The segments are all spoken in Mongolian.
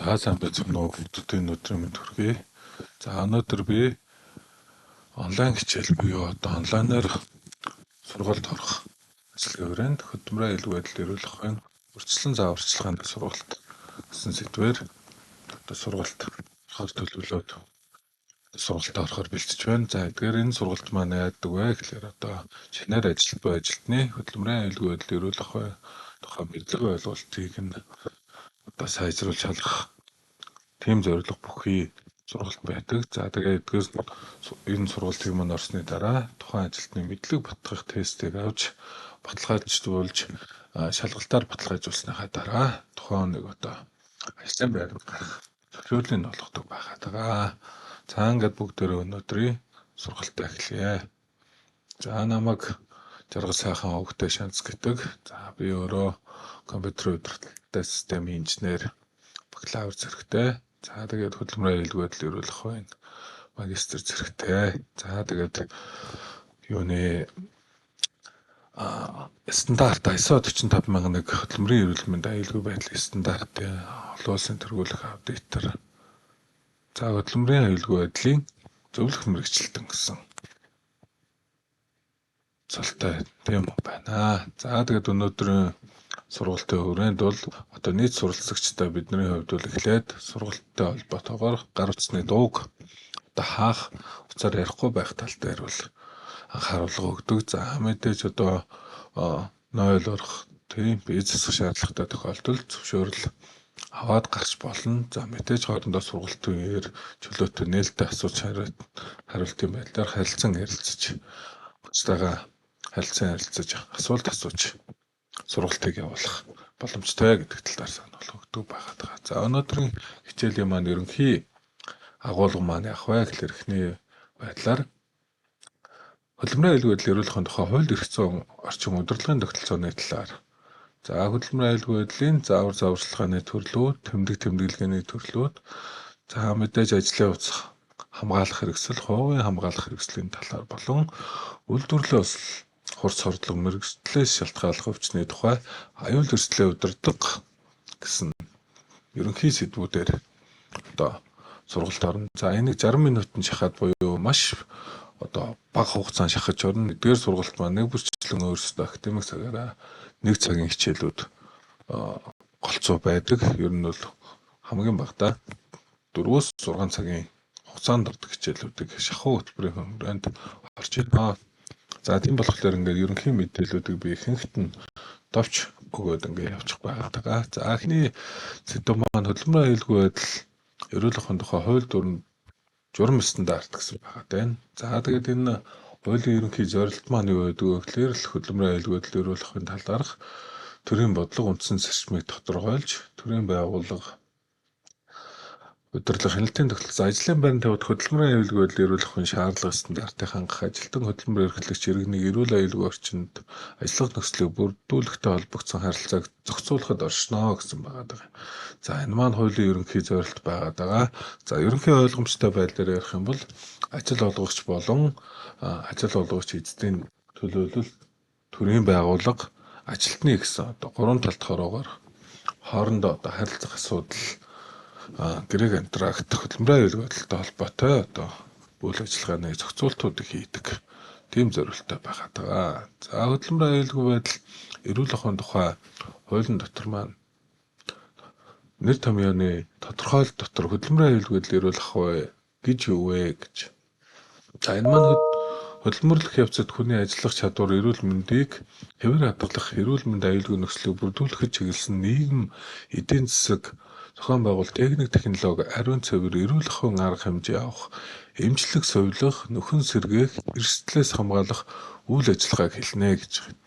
За, сайн байцгаана уу, хүүхдүүдийн өдрийн мэнд хүргэе. За, өнөөдөр би онлайн хичээл буюу одоо онлайнаар сургуульд орох ажлын хүрээнд хөдөлмөрийн аюулгүй байдал эрүүл ахуйн урьдчилан зааварчилгааны сургалт гэсэн сэдвээр одоо сургалт орохоор төлөвлөөд сургалтад орохоор бэлтэж байна. За, эдгээр энэ сургалт маань яадаг вэ гэхээр одоо шинээр ажилт буй ажилтны хөдөлмөрийн аюулгүй байдал эрүүл ахуй тухай мэдлэг ойлголтыг нь одоо сайжруулж шалгах тийм зорилго бүхий сургалт байдаг. За, тэгээд эдгээр энэ сургалтыг маань орсны дараа тухайн ажилтны мэдлэг батлах тестийг авч баталгаажуулж, шалгалтаар баталгаажуулсныхаа дараа тухайн нэг одоо ажлын байранд гарах зөвшөөрлийг олгодог байгаад байгаа. За, ингээд бүгдээрээ өнөөдрийн сургалтаа эхэлье. За, намайг Жаргал сайхан овогтой шанц гэдэг. За, би өөрөө компьютер удирдалтай системийн инженер, бакалавр зэрэгтэй. За, тэгээд хөдөлмөрийн аюулгүй байдал эрүүл ахуйн магистр зэрэгтэй. За, тэгээд юуны стандарт ISO 45001 хөдөлмөрийн эрүүл мэнд аюулгүй байдлын стандартын олон улсын тэргүүлэх аудитор. За, хөдөлмөрийн аюулгүй байдлын зөвлөх мэргэжилтэн гэсэн цолтой тийм байна. За, тэгээд өнөөдрийн сургалтын хүрээнд бол одоо нийт суралцагчтай бидний хувьд бол эхлээд сургалттай холбоотойгоор гар утасны дууг одоо хаах, утсаар ярихгүй байх тал дээр бол анхааруулга өгдөг. За, мэдээж одоо нойл орох, тийм, бие засах шаардлагатай тохиолдолд зөвшөөрөл аваад гарч болно. За, мэдээж хоорондоо сургалтын үеэр чөлөөтэй нээлттэй асууж хариултын байдлаар харилцан ярилцаж, бусдаагаа харилцан ярилцаж, асуулт асууж сургалтыг явуулах боломжтой гэдэг талаар санал өгдөг байгаад байгаа. За, өнөөдрийн хичээлийн маань ерөнхий агуулга маань яах вэ гэхээр эхний байдлаар хөдөлмөрийн аюулгүй байдал эрүүл ахуйн тухай хууль эрх зүйн орчин удирдлагын тогтолцооны талаар, за, хөдөлмөрийн аюулгүй байдлын заавар зааварчилгааны төрлүүд, тэмдэг тэмдэглэгээний төрлүүд, за, мэдээж ажлын хувцас хамгаалах хэрэгсэл, хувийн хамгаалах хэрэгслийн талаар болон үйлдвэрлэлийн хурц хордлого мэргэжлээс шалтгааллах өвчний тухай аюул эрсдлээ удирдах гэсэн ерөнхий сэдвүүдээр одоо сургалт орно. За, энийг 60 минутанд шахаад буюу маш одоо бага хугацаанд шахаж орно. Эдгээр сургалт маань нэг бүрчлэн өөрсдөө академик цагаараа нэг цагийн хичээлүүд голцоо байдаг. Ер нь бол хамгийн багадаа 4-өөс 6 цагийн хугацаанд ордог хичээлүүдийг шахуу хөтөлбөрийн хүрээнд орж байна. За, тийм болохоор ингээд ерөнхий мэдээллүүдийг би ихэнхт нь товч өгөөд ингээд явчих байгаад байгаа. За, эхний сэдэв маань хөдөлмөрийн аюулгүй байдал эрүүл ахуйн тухай хууль дүрэм журам стандарт гэсэн байгаад байна. За, тэгээд энэ хуулийн ерөнхий зорилт маань юу байдаг вэ гэхээр л хөдөлмөрийн аюулгүй байдал эрүүл ахуйн талаарх төрийн бодлого үндсэн зарчмыг тодорхойлж, төрийн байгууллага удирдлага хяналтын тогтолцоо, ажлын байранд тавих хөдөлмөрийн аюулгүй байдал эрүүл ахуйн шаардлага стандартыг хангах, ажилтан хөдөлмөр эрхлэгч иргэнийг эрүүл аюулгүй орчинд ажиллах нөхцөлийг бүрдүүлэхтэй холбогдсон харилцааг зохицуулахад оршино гэсэн байгаа даа. За, энэ маань хуулийн ерөнхий зорилт байгаад байгаа. За, ерөнхий ойлгомжтой байдлаар ярих юм бол ажил олгогч болон ажил олгогч эзэдийн төлөөлөл, төрийн байгууллага, ажилтны гэсэн одоо гурван талд хороогоор хоорондоо одоо харилцах асуудал, гэрээ контракт, хөдөлмөрийн аюулгүй байдалтай холбоотой одоо үйл ажиллагааны зохицуултуудыг хийдэг тийм зорилттой байгаад байгаа. За, хөдөлмөрийн аюулгүй байдал эрүүл ахуйн тухай хуулийн дотор маань нэр томьёоны тодорхойлолт дотор хөдөлмөрийн аюулгүй байдал эрүүл ахуй гэж юу вэ гэж. За, энэ маань хөдөлмөрлөх явцад хүний ажиллах чадвар, эрүүл мэндийг хэвээр хадгалах, эрүүл мэнд аюулгүй нөхцөлийг бүрдүүлэхэд чиглэсэн нийгэм, эдийн засаг, зохион байгуулалт, техник, технологи, ариун цэвэр, эрүүл ахуйн арга хэмжээ авах, эмчлэх, сувилах, нөхөн сэргээх, эрсдлээс хамгаалах үйл ажиллагааг хэлнэ гэж байна.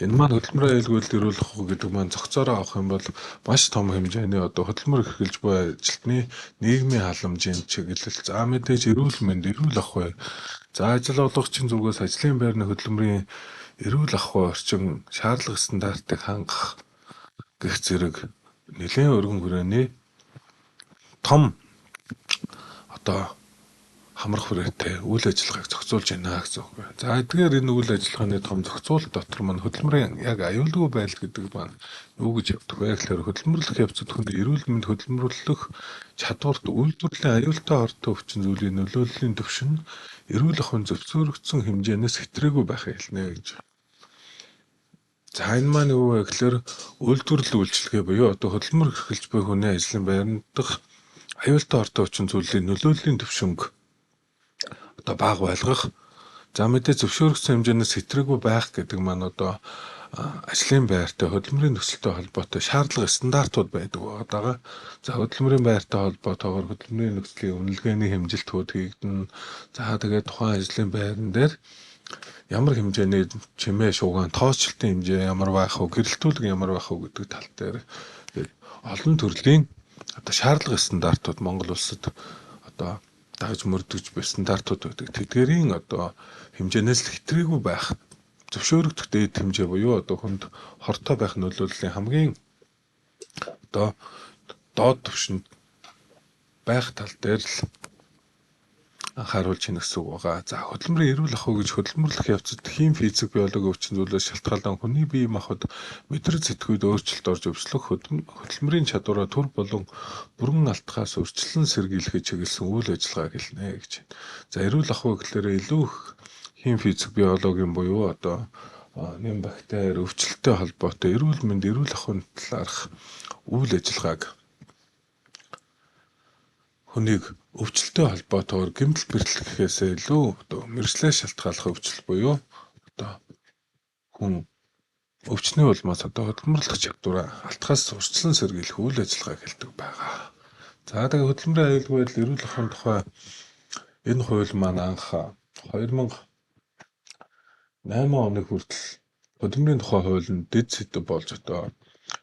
Энэ маань хөдөлмөрийн аюулгүй байдал эрүүл ахуй гэдэг маань зохицоороо авах юм бол маш том хэмжээний одоо хөдөлмөр эрхэлж буй ажилтны нийгмийн халамжийн чиглэл, за, мэдээж эрүүл мэнд, эрүүл ахуй, за, ажил олгогчийн зүгээс ажлын байрны хөдөлмөрийн эрүүл ахуй орчин шаардлага стандартыг хангах гэх зэрэг нэлээн өргөн хүрээний том одоо хамрах хүрээтэй үйл ажиллагааг зохицуулж байна гэсэн үг байна. За, эдгээр энэ үйл ажиллагааны том зохицуулалт дотор маань хөдөлмөрийн яг аюулгүй байдал гэдэг маань юу гэж явдаг вэ гэхээр хөдөлмөрлөх явцад хүний эрүүл мэнд, хөдөлмөрлөх чадварт үйлдвэрлэлийн аюултай хортой өвчин зүйлийн нөлөөллийн түвшин нь эрүүл ахуйн зөвшөөрөгдсөн хэмжээнээс хэтэрээгүй байхыг хэлнэ гэж. За, энэ маань юу вэ гэхээр үйлдвэрлэл үйлчилгээ буюу одоо хөдөлмөр эрхэлж буй хүний ажлын байранд дах аюултай хортой өвчин зүйлийн нөлөөллийн түвшинг одоо бага байлгах. За, мэдээ зөвшөөрөгдсөн хэмжээнээс хэтэрээгүй байх гэдэг маань одоо ажлын байртай, хөдөлмөрийн нөхцөлтэй холбоотой шаардлага стандартууд байдаг байгаа. За, хөдөлмөрийн байртай холбоотойгоор хөдөлмөрийн нөхцөлийн үнэлгээний хэмжилтүүд хийгдэнэ. За, тэгээд тухайн ажлын байран дээр ямар хэмжээний чимээ шуугиан, тоосчлтын хэмжээ ямар байх вэ, гэрэлтүүлэг ямар байх вэ гэдэг тал дээр олон төрлийн одоо шаардлага стандартууд Монгол улсад одоо дагаж мөрдөж буй стандартууд байдаг. Тэдгээрийн одоо хэмжээнээс л хэтэрээгүй байх, зөвшөөрөгдөх дээд хэмжээ буюу одоо хүнд хортой байх нөлөөллийн хамгийн одоо доод түвшинд байх тал дээр л анхааруулж байна гэсэн үг байгаа. За, хөдөлмөрийн эрүүл ахуй гэж хөдөлмөрлөх явцад хим, физик, биологи өвчин зүйлээс шалтгаалan хүний бие махбод, мэдрэг сэтгүйд өөрчлөлт орж өвчлөх, хөдөлмөрийн чадвараа түр болон бүрэн алдахаас урьдчилан сэргийлэхэд чиглэсэн үйл ажиллагааг хэлнэ гэж байна. За, эрүүл ахуй гэхлээр илүү их хим, физик, биологийн буюу одоо нэм бактери өвчлөлттэй холбоотой эрүүл мэнд, эрүүл ахуйн талаарх үйл ажиллагааг, хүнийг өвчлөлтэй холбоотойгоор гэмтэл бэртэл гэхээсээ илүү одоо мэргэжлээс шалтгааллах өвчлөл буюу одоо хүн өвчний улмаас одоо хөдөлмөрлөх чадвараа алдахаас урьдчилан сэргийлэх үйл ажиллагааг хэлдэг байгаа. За, тэгээ хөдөлмөрийн аюулгүй байдал, эрүүл ахуйн тухай энэ хууль маань анх 2008 оны хүртэл хөдөлмөрийн тухай хууль нь дэд сэдэв болж одоо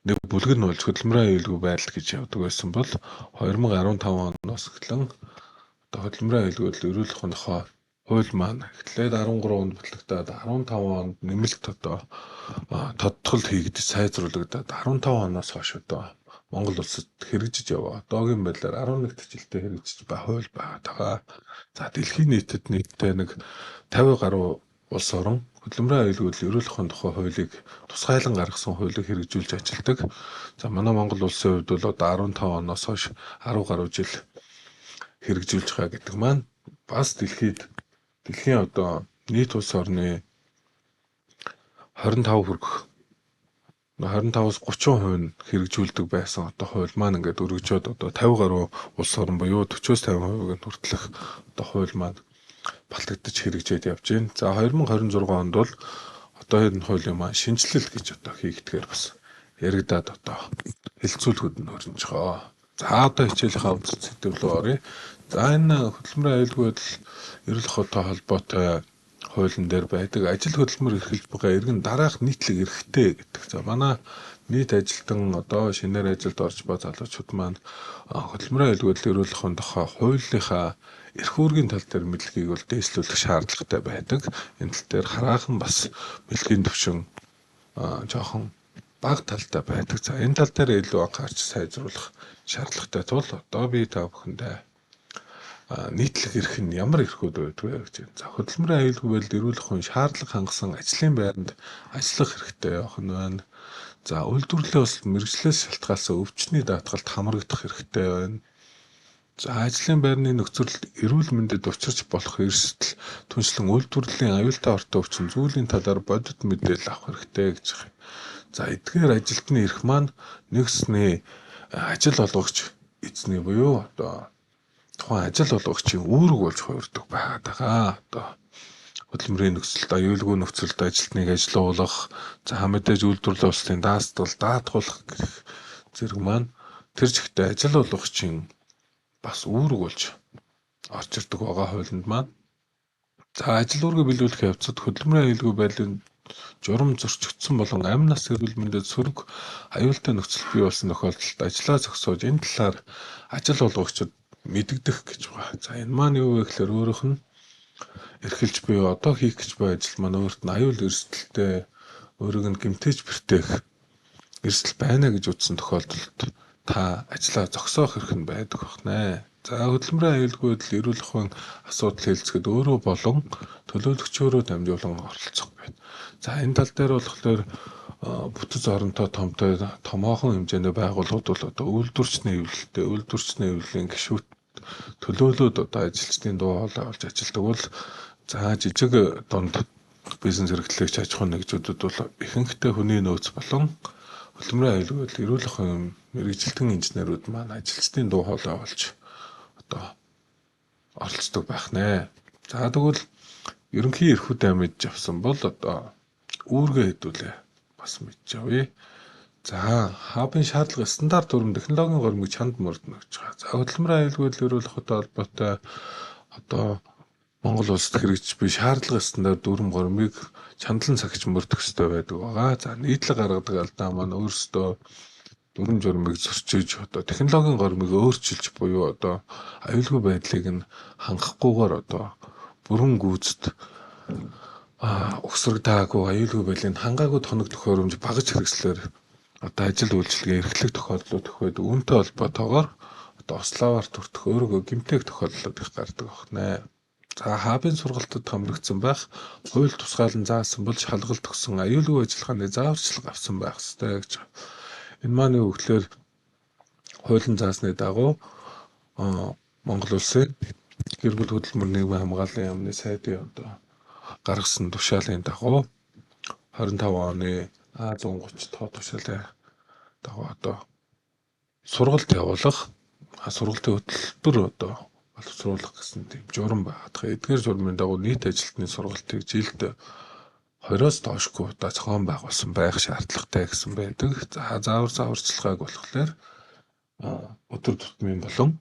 нэг бүлэг нь болж хөдөлмөрийн аюулгүй байдал гэж явдаг байсан бол 2015 оноос эхлэн одоо хөдөлмөрийн аюулгүй байдал, эрүүл ахуйн тухай хууль маань эхлээд 13 онд батлагдаад, 15 онд нэмэлт одоо тодтгол хийгдэж сайжруулагдаад, 15 оноос хойш одоо Монгол улсад хэрэгжиж яваа. Одоогийн байдлаар 11 жилдээ хэрэгжиж байгаа хууль байгаа. За, дэлхийн нийтэд нийтдээ нэг 50 гаруй улс орон хөдөлмөрийн аюулгүй байдал, эрүүл ахуйн тухай хуулийг тусгайлан гаргасан хуулийг хэрэгжүүлж ажилладаг. За, манай Монгол улсын хувьд бол одоо 15 оноос хойш 10 гаруй жил хэрэгжүүлж байгаа гэдэг маань бас дэлхийн одоо нийт улс орны 25 хүрэх 25-аас 30% нь хэрэгжүүлдэг байсан одоо хууль маань ингээд өргөжөөд одоо 50 гаруй улс орон буюу 40-оос 50% нь хүртэлх одоо хууль маань батлагдаж хэрэгжээд явж байна. За, 2026 онд бол одоо энэ хуулийн маань шинэчлэл гэж одоо хийгдэхээр бас яригдаад одоо хэлэлцүүлгүүд нь өрнөж байгаа. За, одоо хичээлийнхаа үндсэн сэдэв рүү оръё. За, энэ хөдөлмөрийн аюулгүй байдал, эрүүл ахуйтай холбоотой хуулийн дээр байдаг ажил хөдөлмөр эрхэлж байгаа иргэн дараах нийтлэг эрхтэй гэдэг. За, манай нийт ажилтан, одоо шинээр ажилд орж байгаа залуучууд маань хөдөлмөрийн аюулгүй байдал, эрүүл ахуйн тухай хуулийнхаа эрх үүргийн тал дээр мэдлэгийг бол дээшлүүлэх шаардлагатай байдаг. Энэ тал дээр хараахан бас мэдлэгийн түвшин жоохон бага талтай байдаг. За, энэ тал дээр илүү анхаарч сайжруулах шаардлагатай тул одоо би та бүхэндээ нийтлэг эрх нь ямар эрхүүд байдаг вэ гэж байна. За, хөдөлмөрийн аюулгүй байдал, эрүүл ахуйн шаардлага хангасан ажлын байранд ажиллах эрхтэй явах нь байна. За, үйлдвэрлэлийн улс мэргэжлээс шалтгаалсан өвчний даатгалд хамрагдах эрхтэй байна. За, ажлын байрны нөхцөлд эрүүл мэндэд учирч болох эрсдэл, түншлэн үйлдвэрлэлийн аюултай хортой өвчин зүйлийн талаар бодит мэдээлэл авах хэрэгтэй гэж байна. За, эдгээр ажилтны эрх маань нэгсний ажил олгогч эзний буюу одоо тухайн ажил олгогчийн үүрэг болж хувирдаг байгаад байгаа. Одоо хөдөлмөрийн нөхцөлд, аюулгүй нөхцөлд ажилтныг ажилуулах, за, мэдээж үйлдвэрлэл улсын даастал, даатгуулах гэх зэрэг маань тэр чигтээ ажил олгогчийн бас үүрэг болж орж ирдэг байгаа хуулинд маань. За, ажил үүргээ биелүүлэх явцад хөдөлмөрийн аюулгүй байдлын журам зөрчигдсөн болон амь нас эрүүл мэндэд сөрөг аюултай нөхцөл бий болсон тохиолдолд ажлаа зогсоож энэ талаар ажил олгогчид мэдэгдэх гэж байгаа. За, энэ маань юу вэ гэхээр өөрөөх нь эрхэлж буй, одоо хийх гэж буй ажил маань өөрт нь аюул эрсдэлтэй, өөрийг нь гэмтээж бэртээх эрсдэл байна гэж үзсэн тохиолдолд та ажлаа зогсоох эрх нь байдаг байна. За хөдөлмөрийн аюулгүй байдал эрүүл ахуйн асуудал хэлцэхэд өөрөө болон төлөөлөгчөөрөө дамжуулан оролцох байна. За энэ тал дээр болохоор бүтэц оронтой томтой томоохон хэмжээний байгууллагууд бол одоо үйлдвэрчний эвлэлтэй, үйлдвэрчний эвлэлийн гишүүд төлөөлөөд одоо ажилчдын дуу хоолой олж ажилладаг бол за жижиг дунд бизнес эрхлэгч аж ахуйн нэгжүүдэд бол ихэнхдээ хүний нөөц болон хөдөлмөрийн аюулгүй байдал эрүүл ахуйн мэргэжилтэн инженерүүд маань ажилчдын дуу хоолой олж одоо оролцдог байх нэ. За тэгвэл ерөнхий эрхүүдээ мэдж авсан бол одоо үүргээ хэдүүлээ бас мэдж авъя. За хабын шаардлага стандарт дүрэм технологийн горимыг чанд мөрдөнө гэж байгаа. За хөдөлмөрийн аюулгүй байдал эрүүл ахуйтай холбоотой одоо Монгол улсад хэрэгжиж буй шаардлага стандарт дүрэм горимыг чандлан сахиж мөрдөх ёстой байдаг байгаа. За нийтлэг гаргадаг алдаа маань өөрсдөө дүрэм журмыг зөрчиж одоо технологийн горимыг өөрчилж буюу одоо аюулгүй байдлыг нь хангахгүйгээр одоо бүрэн гүйцэд угсрагдаагүй аюулгүй байдлыг хангаагүй тоног төхөөрөмж багаж хэрэгслээр одоо ажил үйлчилгээ эрхлэх тохиолдлууд их байдаг. Үүнтэй холбоотойгоор одоо ославаар төртөх өөрийгөө гэмтээх тохиолдлууд их гардаг байна. За хабын сургалтад хамрагдсан байх, хууль тусгаалan заасан бол шалгалт өгсөн аюулгүй ажиллагааны зааварчилгаа авсан байх ёстой гэж. Энэ маань юу гэхээр хуулийн заасны дагуу Монгол улсын гэр бүл хөдөлмөр нийгмийн хамгааллын яамны сайдын одоо гаргасан тушаалын дагуу 25 оны А130 тоо тушаалын дагуу одоо сургалт явуулах, сургалтын хөтөлбөр одоо боловсруулах гэсэн тийм журам байгаад байгаа. Эдгээр журмын дагуу нийт ажилтны сургалтыг жилд 20-оос доошгүй удаа зохион байгуулсан байх шаардлагатай гэсэн байдаг. За заавар зааварчилгааг болохоор өдөр тутмын болон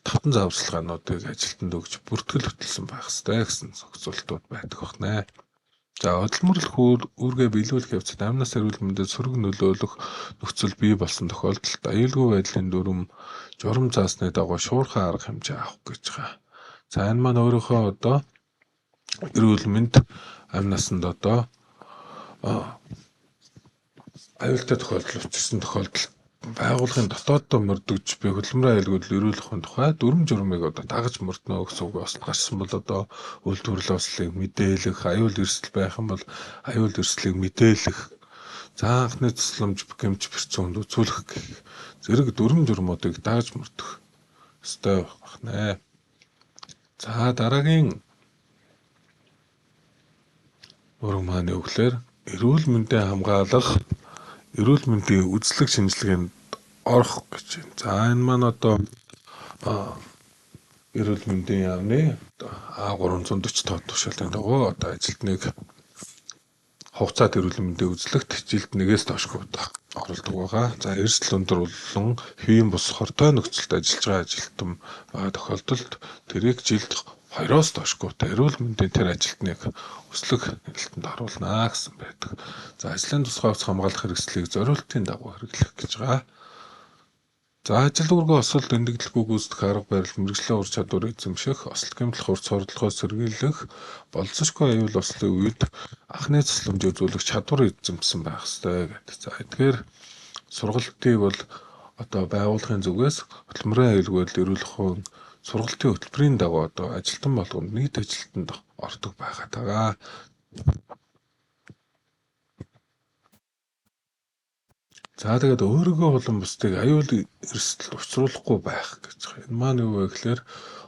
тавтан зааварчилгаануудыг ажилтнанд өгч бүртгэл хөтөлсөн байх ёстой гэсэн зохицуултууд байдаг байна. За хөдөлмөрлөх үүргээ биелүүлэх явцад амнаас эрүүл мэндэд сөрөг нөлөөлөх нөхцөл бий болсон тохиолдолд аюулгүй байдлын дүрэм журам заасны дагуу шуурхай арга хэмжээ авах гэж байгаа. За энэ маань өөрийнхөө одоо эрүүл мэнд амь насанд одоо аюултай тохиолдол учирсан тохиолдолд байгууллагын дотооддоо мөрдөгж буй хөдөлмөрийн аюулгүй эрүүл ахуйн тухай дүрэм журмыг одоо дагаж мөрдөнө гэсэн үг. Осол гарсан бол одоо үйлдвэрлэл ослыг мэдээлэх, аюул эрсдэл байх юм бол аюул эрсдлийг мэдээлэх, за анхны тусламж гэмч бэрцүүнд үзүүлэх гэх зэрэг дүрэм журмуудыг дагаж мөрдөх ёстой байх нэ. За дараагийн ураг маань юу гэхээр эрүүл мэндээ хамгаалах, эрүүл мэндийн үзлэг шинжилгээнд орох гэж байна. За энэ маань одоо эрүүл мэндийн яамны А340 тоо тушаалын дагуу одоо ажилтныг хугацаат эрүүл мэндийн үзлэгт жилд нэгээс доошгүй удаа оролдог байгаа. За эрсдэл өндөр болон хэвийн бус хортой нөхцөлд ажиллаж байгаа ажилтан байгаа тохиолдолд тэрийг жилд 2-оос доошгүй эрүүл мэндийн тэр ажилтныг өслөх хяналтанд оруулна гэсэн байдаг. За ажлын тусгай хувцас хамгаалах хэрэгслийг зориултын дагуу хэрэглэх гэж байгаа. За ажил үүргээ осол дэндэглэхгүй гүйцэтгэх арга барил мэргэжлийн ур чадвар эзэмших, осол гэмтэл хурц хордлогоос сэргийлэх, болзошгүй аюул ослын үед анхны тусламж үзүүлэх чадвар эзэмшсэн байх ёстой гэдэг. За эдгээр сургалтыг бол одоо байгууллагын зүгээс хөдөлмөрийн аюулгүй байдал эрүүл ахуйн сургалтын хөтөлбөрийн дагуу одоо ажилтан болгонд нийт ажилтнанд ордог байгаа даа. За тэгээд өөрийгөө болон бусдыг аюул эрсдэлд учруулахгүй байх гэж байгаа. Энэ маань юу вэ гэхээр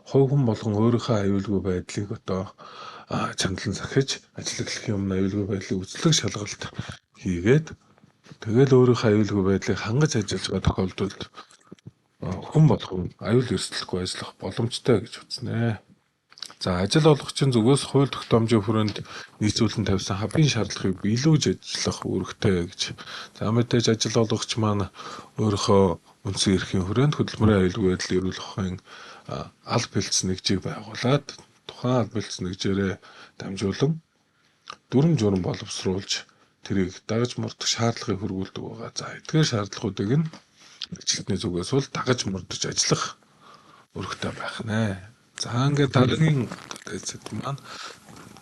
хувь хүн болгон өөрийнхөө аюулгүй байдлыг одоо чандлан сахиж ажил эхлэхийн өмнө аюулгүй байдлыг үзлэг шалгалт хийгээд тэгэл өөрийнхөө аюулгүй байдлыг хангаж ажиллаж байгаа тохиолдолд хүн болгон аюул эрсдэлгүй ажиллах боломжтой гэж үзнэ. За ажил олгогчийн зүгээс хууль тогтоомжийн хүрээнд нийцүүлэн тавьсан хавийн шаардлагыг биелүүлж ажиллах үүрэгтэй гэж. За мэдээж ажил олгогч маань өөрийнхөө үндсэн эрхийн хүрээнд хөдөлмөрийн аюулгүй байдал эрүүл ахуйн аль бэлц нэгжийг байгуулад тухайн аль бэлц нэгжээрээ дамжуулан дүрэм журам боловсруулж тэрийг дагаж мөрдөх шаардлагыг хөрвүүлдэг байгаа. За эдгээр шаардлагуудыг нь ажилтны зүгээс бол дагаж мөрдөж ажиллах үүрэгтэй байх нэ. За ингээд дараагийн сэдэв маань